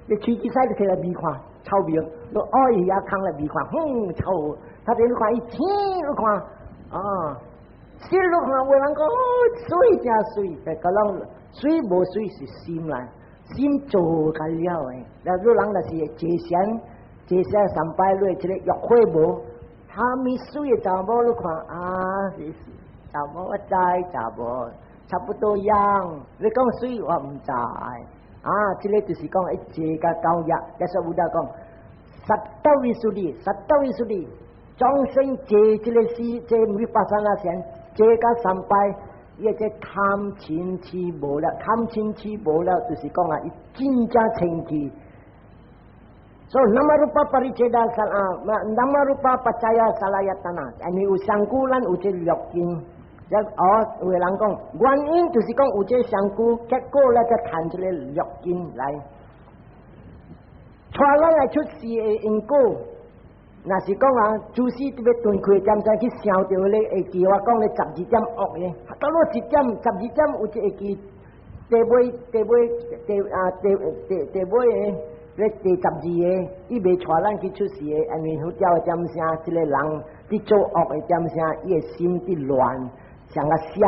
你喙齒使你摕來聞看，臭味。你愛伊遐空來聞看，哼，臭。他你看伊青，你看啊，心你看有人講媠誠媠，但個人媠無媠是心來，心做較了的。那你人若是坐禪，坐禪三拜落，這個欲火無，啥物媠的查某你看啊，是查某我知查某差不多樣。你講媠我毋知啊，這個就是講一坐甲交業，也是有得講。Satta visuddhi，satta visuddhi，眾生坐這個時，這 vipassana 禪，坐甲三擺，伊這貪嗔痴無了，貪嗔痴無了，就是講啊，伊真正清氣。所以 namarupa pariccheda sal 啊，namarupa paccaya salayatana，因為有身軀，咱有這六根。一哦，有的人講原因就是講有這身軀，結果咧才趁這個六根來。帶咱來出世的因果，若是講啊，祖師特別斷開點才去想著咧，會記我講咧12點惡的，到落一點十二點有一會記第尾第尾第啊第第第尾的咧第12個，伊袂帶咱去出世的，因為佛教的點聲，這個人佇做惡的點聲，伊的心佇亂，像個痟，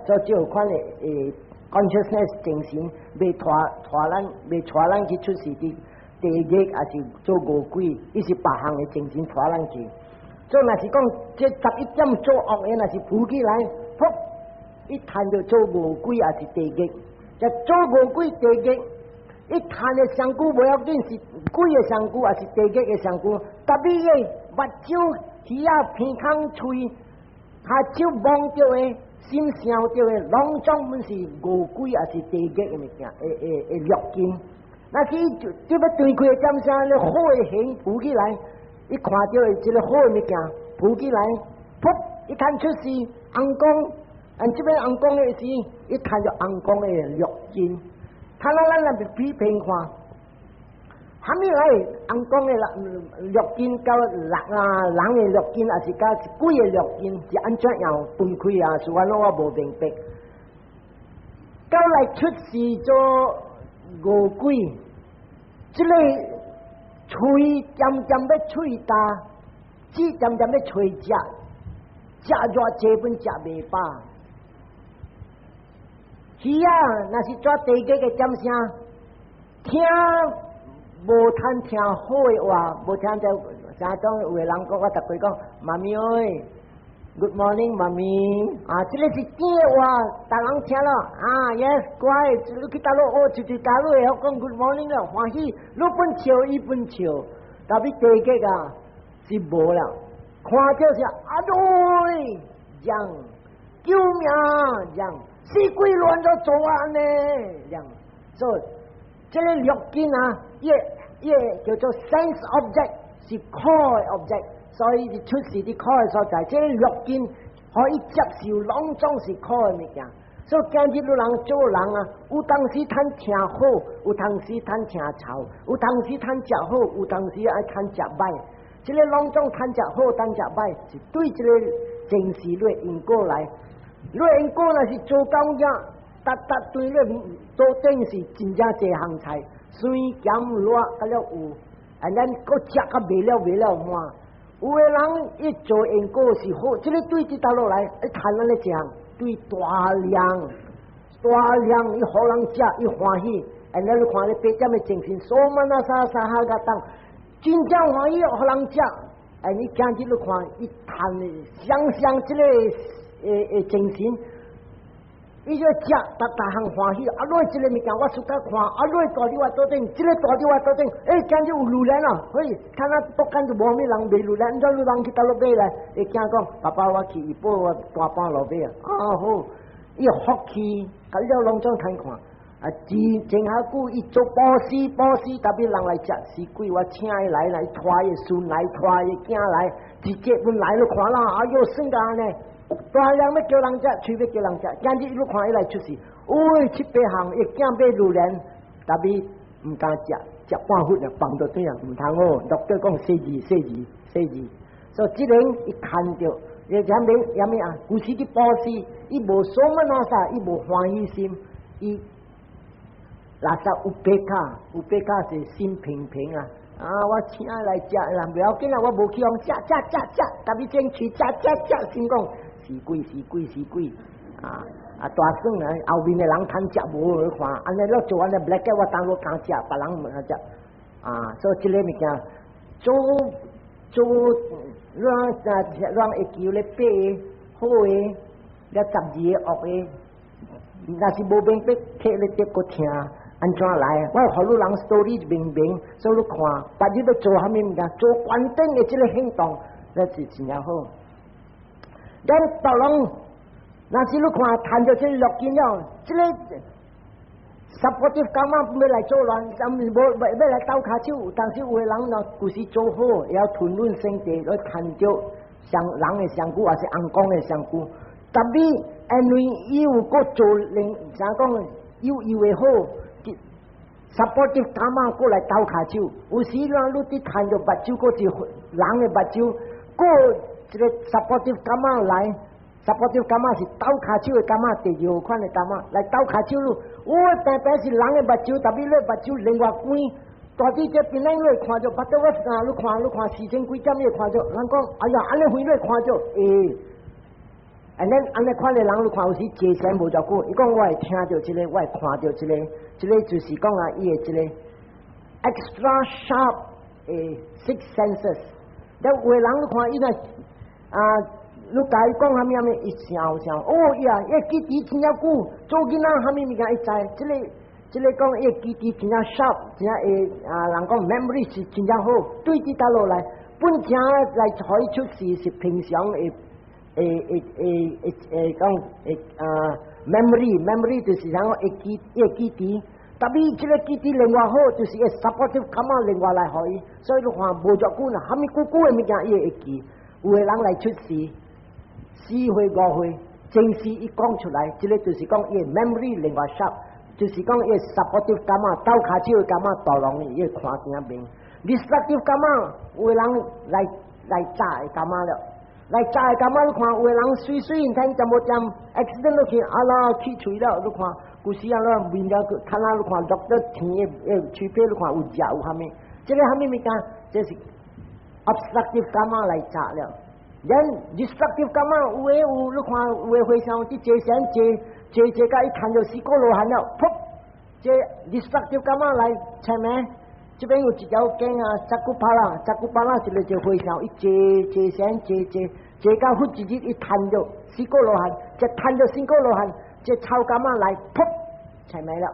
所以這款的誒 consciousness 精神袂帶帶咱，袂帶咱去出世佇地獄，還是做餓鬼，伊是別項的精神帶咱去。所以若是講這11點做惡的，若是浮起來，噗，伊趁著做餓鬼，還是地獄。這做餓鬼地獄，伊趁的身軀無要緊，是鬼的身軀，還是地獄的身軀？特別伊目睭、耳仔、鼻孔、喙、跤手摸著的，心想著的，攏總阮是餓鬼，還是地獄的物件，會會會六根。若是伊就就欲斷開的點聲，咧好的形浮起來，伊看著的這個好的物件浮起來，噗！伊趁出世，尪公，按這邊尪公的時，伊趁著尪公的六根。他咱咱來比拼看，啥物來尪公的六根佮人啊人的六根，還是佮鬼的六根是按怎樣分開啊？是安怎我無明白。到來出世做餓鬼，這個喙漸漸欲喙焦，舌漸漸欲揣食，食偌濟本食袂飽。耳仔若是做地獄的點聲，聽無通聽好的話，無聽著啥講有的人講，我逐擺講，媽咪喂， Good morning，媽咪。啊，這個是甜的話，逐人聽了。啊，yes，乖，你去佗落學，就是佗落會曉講 Good morning 了，歡喜。你本笑，伊本笑，特別第一個是無啦，看著是阿對，這樣救命，這樣死鬼亂咗做按呢，這樣。所以這個六根啊，伊叫做 sense object，是苦的 object。所以是出世佇苦的所在，這個六根可以接受攏總是苦的物件。所以今日你人做人啊，有當時趁聽好，有當時趁聽臭，有當時趁食好，有當時愛趁食歹。這個攏總趁食好，趁食歹，是對這個前世你的因果來。你的因果若是做工業，逐逐對你桌頂是真正濟項菜，酸鹹辣，甲了有，啊，咱閣食甲袂了袂了滿。有的人伊做因果是好，這個對佇佗落來，伊趁按呢講，對大量大量，伊予人食，伊歡喜。按呢你看咧八點的精神，說嘛那啥啥哈個當，真正歡喜予人食。哎，你今日你看，伊趁的想象這個會精神，伊就食，逐逐項歡喜。啊，落這個物件我出甲看，啊，落蹛佇我桌頂，這個蹛佇我桌頂，欸，今日有榴蓮啊！嘿，看啊，北間就無啥物人賣榴蓮，按怎你人去佗落買來？伊囝講，爸爸我去怡保我大半路買啊。啊好，伊福氣，甲了攏總趁看。啊，真真下久，伊做布施，布施特別人來食死鬼，我請伊來來，帶伊孫來，帶伊囝來，直接本來你看啦，哎喲，算甲按呢。大量欲叫人食，喙欲叫人食，今日你看伊來出世，喂，七八項，伊囝買榴蓮，特別毋敢食，食半忽就放到對啊，毋通哦。doctor 講細字細字細字，所以這個伊看著，伊啥物啥物啊？舊時佇布施，伊無 somanassa，伊無歡喜心，伊垃圾 upekkha，upekkha 是心平平啊。啊！我請來食啦，不要緊啦，我無去用食食食食，特別爭取食食食，心講死鬼死鬼死鬼啊！啊大算啊，後面的人趁食無好看，按呢你做按呢 black 我當我敢食，別人毋敢食啊！所以這個物件做做讓啊讓會記咧八个好的，了12個惡的，若是無明白，摕咧碟閣聽。按怎來？我予你人 story 明明，所以你看，別日欲做啥物物件，做關鍵的這個行動，那是真正好。咱逐攏，若是你看，趁著這個六根了，這個 supportive karma 欲來作亂，無欲欲來鬥跤手，但是有的人若舊時做好，會曉吞忍性地來趁著上人的身軀，抑是尪公的身軀。特別因為伊有閣做另，怎講有伊的好。supportive karma 過來鬥跤手，有時咱你佇趁著目睭，閣是人的目睭，閣一個 supportive karma 來，supportive karma 是鬥跤手的 karma，第二款的 karma 來鬥跤手你，我平平是人的目睭，特別你目睭另外關，蹛佇這邊咱你會看著，巴肚我啊，你看你看時間幾點你會看著，人講哎呀，按呢遠你會看著，欸。按呢按呢款的人，你看有時坐禪無偌久，伊講我會聽著這個，我會看著這個，這個就是講啊，伊的這個 extra sharp 的 six senses。了有的人你看伊若啊，你共伊講啥物啥物，伊想想，哦呀，伊記憶真正久，做囡仔啥物物件伊知，這個這個講伊記憶真正 sharp，真正會啊，人講 memory 是真正好，對佇佗落來，本正來予伊出世是平常會。會會會會會講會啊，memory，memory 就是講會記會記憶，特別這個記憶另外好，就是會 supportive karma 另外來予伊，所以你看無偌久啦，啥物久久的物件伊會記。有的人來出世，4歲5歲，前世伊講出來，這個就是講伊 memory 另外 sharp，就是講伊 supportive karma 鬥跤手的 karma 大容易伊會看見明。destructive karma 有的人來來炸的 karma 了。來炸的 karma？你看有的人隨隨然聽就無點 accident 落去，啊啦起喙了，你看舊時啊，你面了看啊，你看落到天的的喙皮，你看有食有啥物？這個啥物物件？這是 obstructive karma 來炸了。then destructive karma 有的有，你看有的和尚佇坐禪坐坐坐甲伊看著四果羅漢了，噗！這 destructive karma 來前面，這邊有一條經啊，Cakkhupāla，Cakkhupāla 一個就和尚，伊坐坐禪坐坐坐到忽一日，伊趁著四果羅漢，一趁著四果羅漢，這臭柑仔來，噗，青暝了。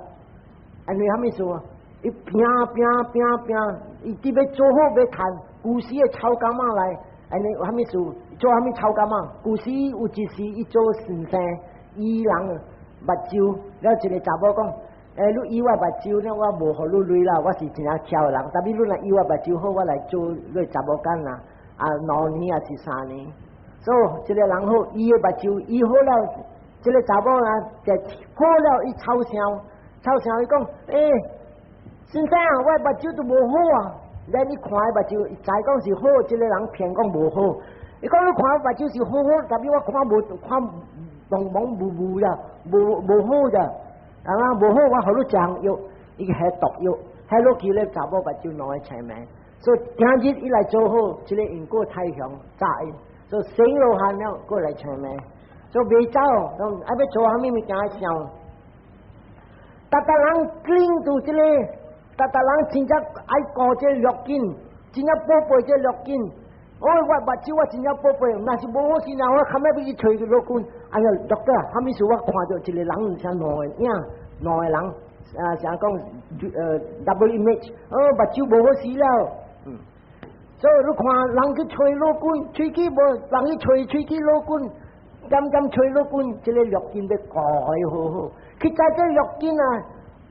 按呢啥物事啊？伊拼拼拼拼，伊直欲做好欲趁，舊時的臭柑仔來，按呢啥物事？做啥物臭柑仔？舊時有一時伊做先生醫人目睭，了一個查某講：欸，你醫我目睭了，我無予你鐳啦，我是真正巧的人。但是你若醫我目睭好，我來做你查某囝啦。啊，2年抑是3年。所以這個人好，醫的目睭醫好了，這個查某啊，就好了，伊臭聲，臭聲伊講：欸，先生啊，我目睭都無好啊。咱你看目睭，伊知講是好，這個人騙講無好。伊講你看目睭是好好，但是我看無看濛濛霧霧啦，無無好咋。啊，無好，我予你食藥，伊個下毒藥，下落去咧，查某目睭兩個青暝。所以今日伊來做好，這個因果太強，炸伊，所以生羅漢了，過來青暝。所以袂走，愛欲做啥物物件想。逐逐人 cling to 這個，逐逐人真正愛顧這六根，真正寶貝這六根。哦，我目睭我真正寶貝，若是無好勢，我較尾欲去揣六根。哎呀，doctor，啥物事我看著一個人像兩個影，兩個人啊，像講double image，哦，目睭無好勢了。所以你看人去揣老君，喙齒無人去揣喙齒老君，漸漸揣老君，這個六根欲顧好好。去知這六根啊，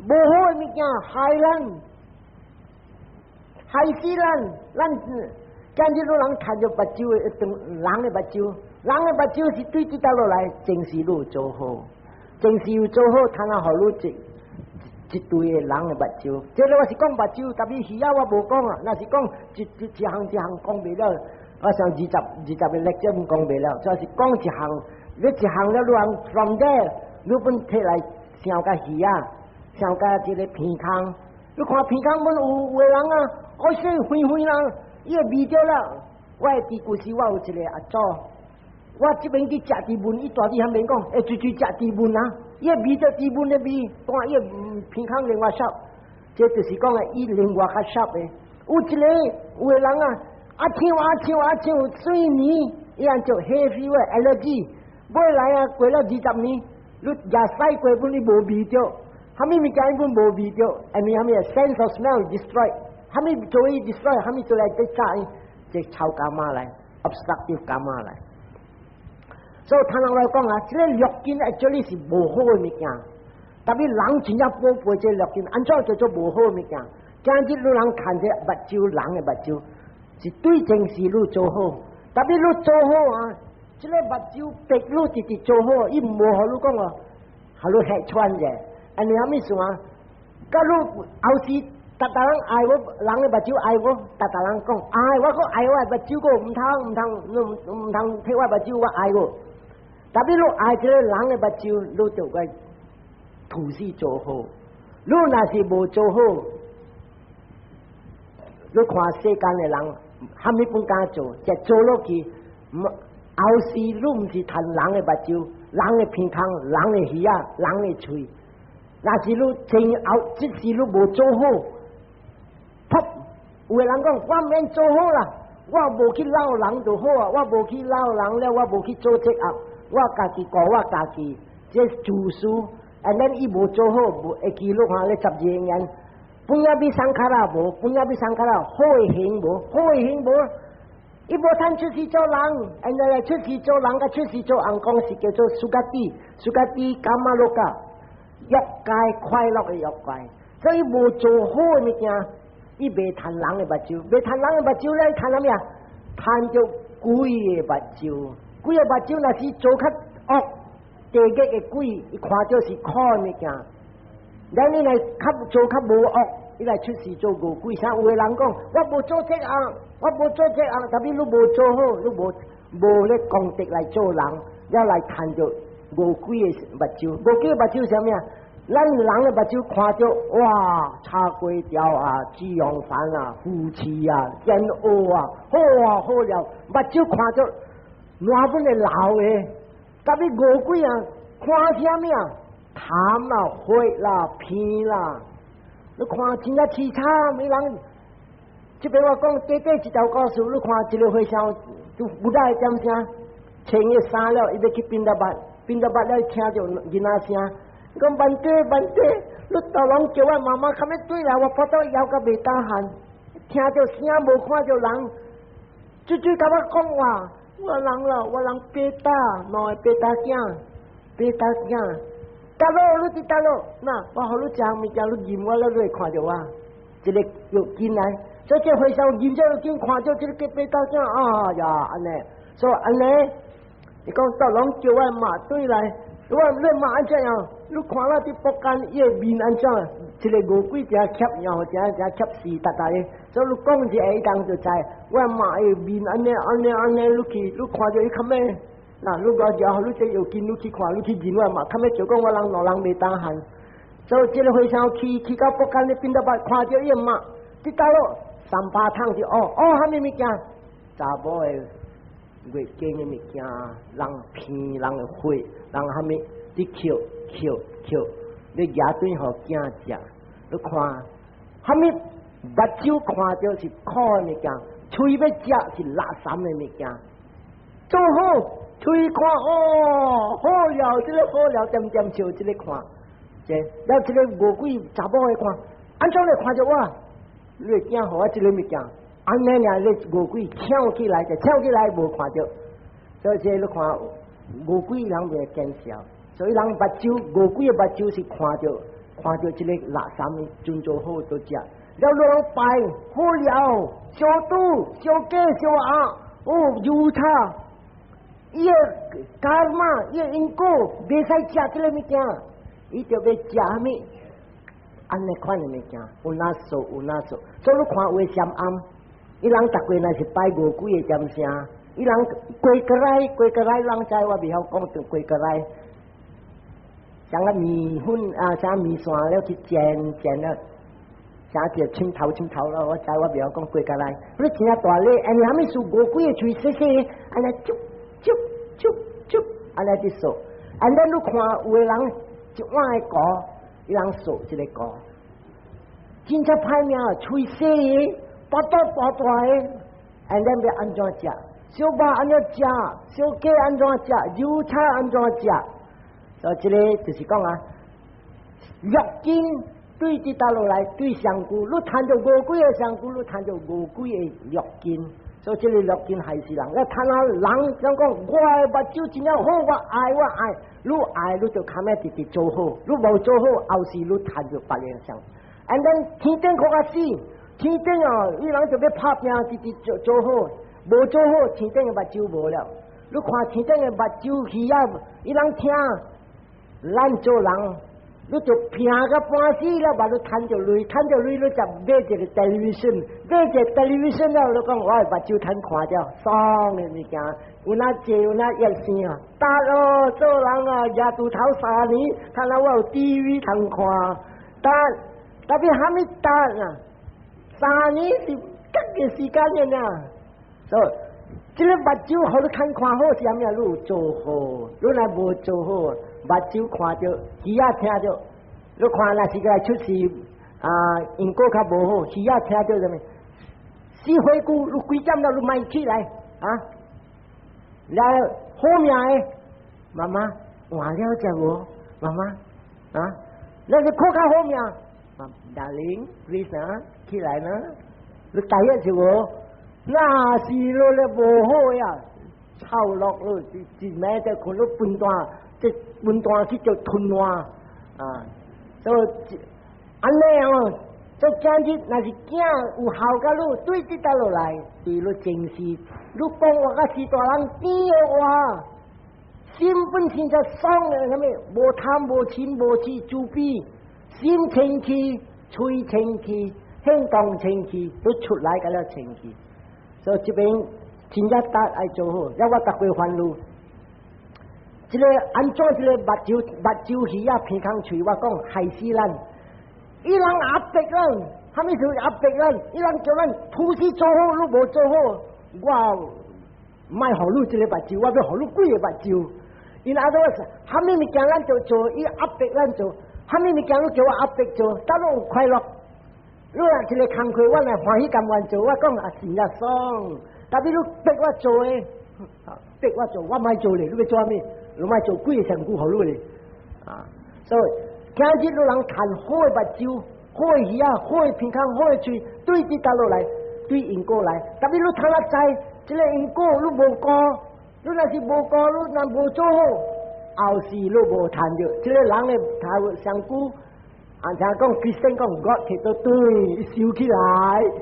無好的物件害咱，害死咱，咱今日你人看著目睭的，人的目睭，人的目睭是對這搭落來，前世你有做好，前世有做好，通啊予你一一對的人的目睭。這個我是講目睭，但是魚仔我無講啊。若是講一一一項一項講袂了，我想20、20個 lecture 講袂了，就是講一項，你一項了，你通 from there，你本提來想共魚仔，想共這個鼻空，你看鼻空本有有的人啊，我說灰灰啦，伊會味著了。我會記舊時我有一個阿祖，我這邊去食豬文，伊蹛佇遐邊講，欸，水水食豬文啊，伊會味著豬文的味，看伊鼻空另外 sharp，這就是講的伊另外較 sharp 的。有一個有的人啊，阿唱阿唱阿唱，水泥，伊按做 hay fever allergy，尾來啊過了20年，你也洗過本你無味著，啥物物件伊本無味著，因為啥物 sense of smell destroy，啥物做伊 destroy，啥物做來得炸伊，這臭柑仔來，obstructive kamma 來。所以唐人來講啊，這個六根 actually 是無好的物件，但是人真正寶貝這六根，按怎叫做無好的物件？今日你人看這目睭，人的目睭是對前世你做好，但是你做好啊，這個目睭逼你直直做好，伊無予你講哦，予你嚇穿者，按呢啥物事啊？佮你後時逐逐人愛我，人的目睭愛我，逐逐人講愛我，閣愛我的目睭，閣毋通毋通毋通提我目睭，我愛我。但是你愛這個人的目睭，你就該吐死做好。你若是無做好，你看世間的人，啥物本敢做，就做落去，後世你毋是趁人的目睭，人的鼻孔，人的耳仔，人的喙。若是你前後，這時你無做好，噗！有的人講我免做好啦，我無去鬧人就好啊，我無去鬧人了，我無去做這惡，我家己顧我家己，這自私，and then 伊無做好，無會記錄下咧十二因緣，puññāpisaṅkhārā 無，puññāpisaṅkhārā 好的行無，好的行無，伊無通出世做人，and then 出世做人，佮出世做尪公是叫做 sugati，sugati kāmaloka，欲界快樂的欲界，所以無做好的物件，伊袂趁人的目睭，袂趁人的目睭咧，趁啥物啊？趁著鬼的目睭，鬼的目睭若是做較惡，地獄的鬼，伊看著是苦的物件。咱你來較做較無惡，伊來出世做餓鬼。像有的人講，我無做這項，我無做這項，但是你無做好，你無無咧功德來做人，了來趁著餓鬼的目睭。餓鬼的目睭啥物啊？咱人的目睭看著哇，炒粿條啊，煮羊飯啊，夫妻啊，煎鵝啊，好啊好了，目睭看著滿本會流的。但是餓鬼啊，看啥物啊？痰啦、血啦、鼻啦，你看真正淒慘，伊人這邊我講短短一條故事，你看一個和尚就不大點聲，穿伊衫了，伊欲去擯達，擯達了，聽著囡仔聲，講萬弟萬弟，你大人叫我媽媽較欲轉來，我腹肚枵甲袂當喊，聽著聲無看著人，追追共我講話，我人了，我人八打，兩个八打囝，八打囝。佗落你佇佗落，那我予你食物件，你認我了，你會看著我，這个藥金來，所以這和尚認這藥金，看著這个八打囝，啊呀，按呢，所以按呢，伊講大人叫我媽轉來，我你媽按怎樣？你看我佇北間，伊的面按怎？一个餓鬼正怯樣，正正怯死達達的，所以你講一下，伊當就知。我媽的面按呢按呢按呢，你去你看著伊較咩？嗱，你我然後你這藥金，你去看，你去認我嘛，較尾就講我人老人袂當喊，所以這个和尚去去到北間咧，擯達看著伊媽，佇佗落三巴桶就哦哦，啥物物件？查某的月經的物件，人鼻人的血，人啥物？佇抾抾抾，你舉轉予囝食，你看，啥物目睭看著是苦的物件，喙欲食是垃圾的物件，做好。喙看哦，好了，這个好了，點點笑，這个看，這了這个餓鬼查某的看，按怎來看著我？你的囝予我這个物件，按呢爾你餓鬼搶起來，就搶起來無看著，所以這你看餓鬼人袂見笑，所以人目睭餓鬼的目睭是看著看著這个垃圾尊做好都食，了你人拜好了，燒豬燒雞燒鴨，哦油叉。伊个 karma，伊个因果，袂使食這个物件，伊就欲食啥物？按呢款的物件，有哪素有哪素，所以你看有的禪庵，伊人逐過若是拜餓鬼的點聲，伊人過過來過過來，人知我袂曉講就過過來，像個麵粉啊，啥麵線了去煎煎了，啥叫青頭青頭咯，我知我袂曉講過過來，你真正大力，因為啥物事餓鬼的喙細細，按呢啾啾啾啾，按呢佇掃，按呢你看有的人一碗的糊，伊人掃一个糊，真正歹命，喙細的，腹肚大大的，按呢欲按怎食？燒肉按怎食？燒雞按怎食？油叉按怎食？所以這个就是講啊，欲境對佇佗落來對上句，你趁著餓鬼的上句，你趁著餓鬼的欲境，所以這个欲境害死人。你趁啊人想講，我的目睭真正好，我愛我愛，你愛你就較欲直直做好，你無做好，後世你趁著別个想。And then 天頂閣較死，天頂哦，伊人就欲拍拚，直直做做好，無做好，天頂的目睭無了。你看天頂的目睭魚仔，伊人聽，咱做人，你就拚甲半死了，嘛你趁著鐳，趁著鐳，你就買一个 television，買一个 television 了，你講我的目睭通看著爽的物件，有哪坐有哪一聲啊，得咯，做人啊，舉豬頭三年，看來我有 TV 通看，但特別啥物得啊？三年是這個時間的呢，所以這个目睭予你看看好是啥物？你有做好，你若無做好，目睭看著，耳仔聽著，你看若是個出事啊，因果較無好，耳仔聽著啥物？死火久，你幾點了？你莫起來啊！來好命的媽媽換了食無？媽媽啊，那是較好命。Darling, please 啊，起來呢！你第一是無？那是你咧無好呀，臭落你一暝在困，你分段，這分段去就吞爛啊！所以按呢哦，這今日若是囝有孝佮你，對佇佗落來，對你前世，你講話佮是大人甜的話，心本身就爽的，啥物？無貪無嗔無痴，慈悲，心清氣，喙清氣，行動清氣，都出來個了清氣。所以這邊真正大愛做好，了我逐過煩惱。這个按怎這个目睭目睭魚仔鼻空喙，我講害死咱。伊人壓迫咱，啥物叫壓迫咱？伊人叫咱布施做好，你無做好，我莫予你這个目睭，我欲予你幾个目睭。因阿多是，啥物物件咱就做，伊壓迫咱做，啥物物件你叫我壓迫做，等我有快樂。你若一个工課，我若歡喜甘願做，我講啊真正爽。特別你逼我做的，逼我做，我莫做咧。你欲做啥物？你莫做幾个身軀予你咧。啊，所以今日你人趁好的目睭，好的耳仔，好的鼻孔，好的喙，對佇倒落來，對因果來。特別你通仔知，這个因果你無顧，你若是無顧，你若無做好，後世你無趁著。這个人的頭身軀。啊，聽講 Christian 講 God 提倒轉，伊收起來，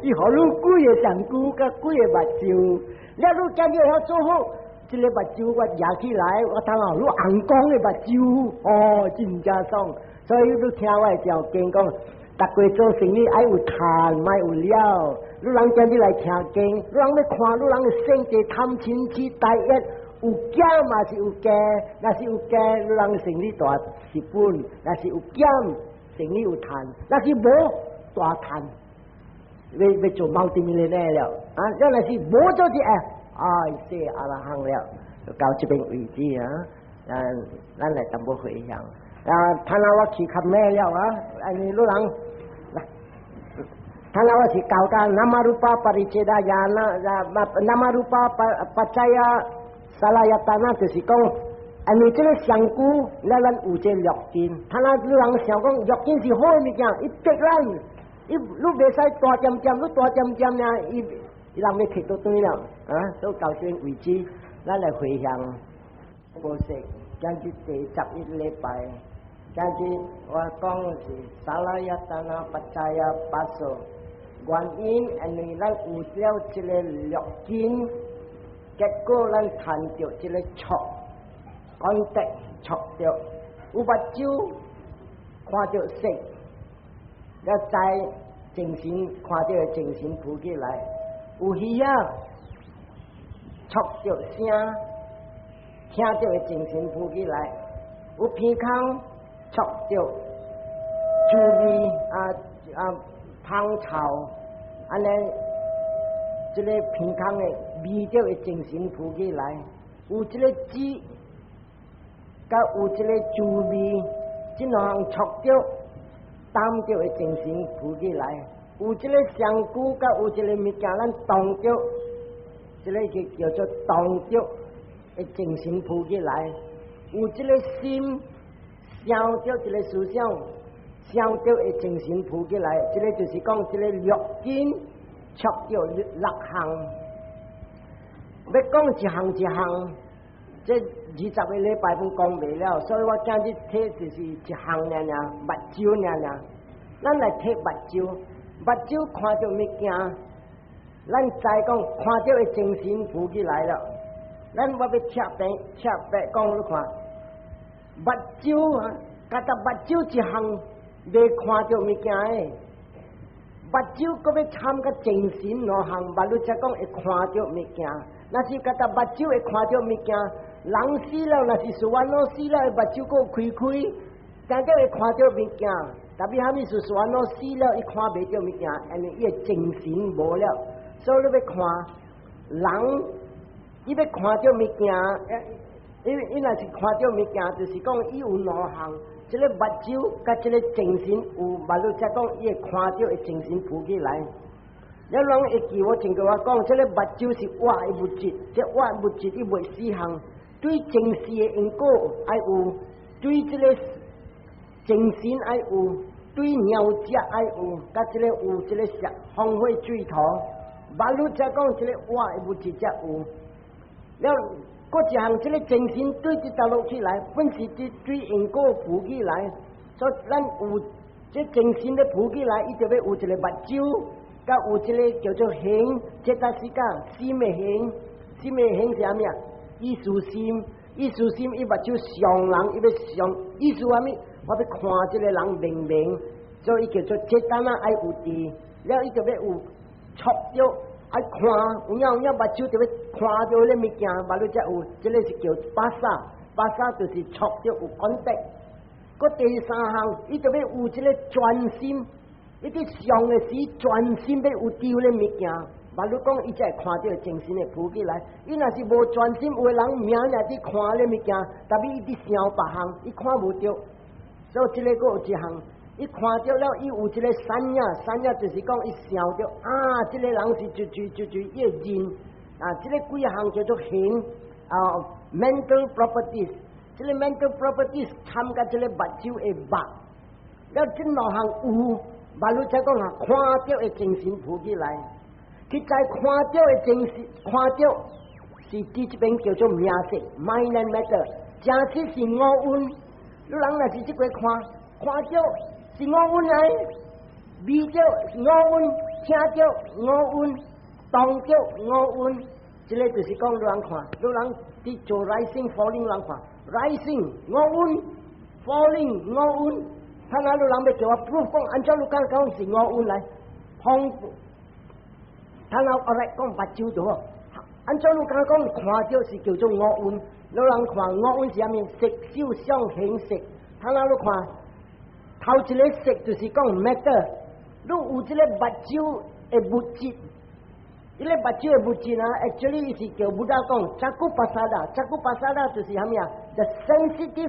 伊予你幾个身軀，佮幾个目睭，了你今日會曉做好，這个目睭我舉起來，我通予你紅光的目睭，哦，真正爽。所以你聽我的條件講，逐個做生意愛有趁，莫有了。你人今日來聽經，你人欲看，你人的性格貪嗔癡大欲有減嘛是有加，若是有加，你人生意大蝕本；若是有減，生意有趁，若是無大趁，欲欲做 multi-millionaire 了啊！若若是無做這個，哎，說阿羅漢了，就到這邊為止啊！咱咱來淡薄回向啊！睇下我去較咩了啊？按呢你人，睇下我是教教 nama-rupa pariccheda ñāṇa，nama-rupa paccaya salayatana，就是講。因為這个身軀，咱咱有這六根，睇下你人想講六根是好的物件，伊逼咱，伊你袂使大點點，你大點點爾，伊伊人欲提倒轉了，啊，都到這為止，咱來回向，菩薩，今日第11禮拜，今日我講的是 salayatana paccaya phasso，原因因為咱有了這个六根，結果咱趁著這个觸。講得觸著有目睭看著色，了知精神看著精神浮起來，有耳仔觸著聲，聽著的精神浮起來，有鼻孔觸著滋味啊啊芳臭，按呢這个鼻孔的味著的精神浮起來，有這个舌。佮有這个滋味，這兩項觸著、擔著的精神浮起來，有這个身軀，佮有這个物件，咱動著，這个就叫做動著的精神浮起來，有這个心想著這个思想，想著的精神浮起來，這个就是講這个六根觸著六項，欲講一項一項。這20個禮拜攏講袂了，所以我今日提就是一項爾爾，目睭爾爾。咱來提目睭，目睭看著物件，咱知講看著的精神浮起來了。咱我欲特別特別講你看，目睭啊，佮得目睭一項袂看著物件的，目睭閣欲參佮精神兩項，目睭才講會看著物件。若是佮得目睭會看著物件。人死了，若是視網膜死了，目睭閣開開，定定會看著物件。特別啥物是視網膜死了，伊看袂著物件，因為伊的精神無了。所以你欲看人，伊欲看著物件，因為伊若是看著物件，就是講伊有兩項，這个目睭佮這个精神有，目睭才講伊會看著的精神浮起來。你攏會記我前個我講，這个目睭是活的物質，這活物質伊袂死項。對前世的因果愛有，對這个精神愛有，對鳥食愛有，佮這个有這个色風火水土，目睭才講這个活的物質才有。了，閣一項這个精神對佇倒落起來，本是佇對因果浮起來，所以咱有這精神咧浮起來，伊就欲有一个目睭，佮有這个叫做形，cetasika 心的形，心的形是啥物啊？意思心，意思心，伊目睭想人，伊欲想意思啥物？我欲看這个人明明，所以叫做 cetana 愛有佇，了伊就欲有觸著愛看，有影有影目睭就欲看著彼物件，目睭才有，這个是叫 phassa，phassa 就是觸著有 contact。閣第三項，伊就欲有這个專心，伊佇想的時專心欲有著彼物件。目睭講，伊才會看著精神會浮起來。伊若是無專心，有的人名爾佇看彼物件，特別伊佇想別項，伊看無著。所以這个閣有一項，伊看著了，伊有一個saññā，saññā 就是講伊想著啊，這個人是就就就就伊會認啊，這個幾項叫做行啊，mental properties，這個 mental properties 參佮這個目睭的目，了這兩項有，馬路才講啊，看著的精神浮起來，佢在看著的精神，看著是佇這邊叫做名色，mind and matter，真實是五蘊，你人若是這個看，看著是五蘊來，味著五蘊，聽著五蘊，動著五蘊，這個就是講你人看，你人佇做 rising falling 人看，rising 五蘊，falling 五蘊，睇下你人欲叫我 proof 講，按怎你敢講是五蘊來？碰，睇下我來講目睭就好，按怎你敢講看著是叫做五蘊？你人看五蘊是啥物？色受想行識，睇下你看。頭一個色就是講 matter，你有這個目睭的物質，這個目睭的物質啊，actually 是叫 Buddha 講 cakkhu pasada，cakkhu pasada 就是啥物啊？The sensitive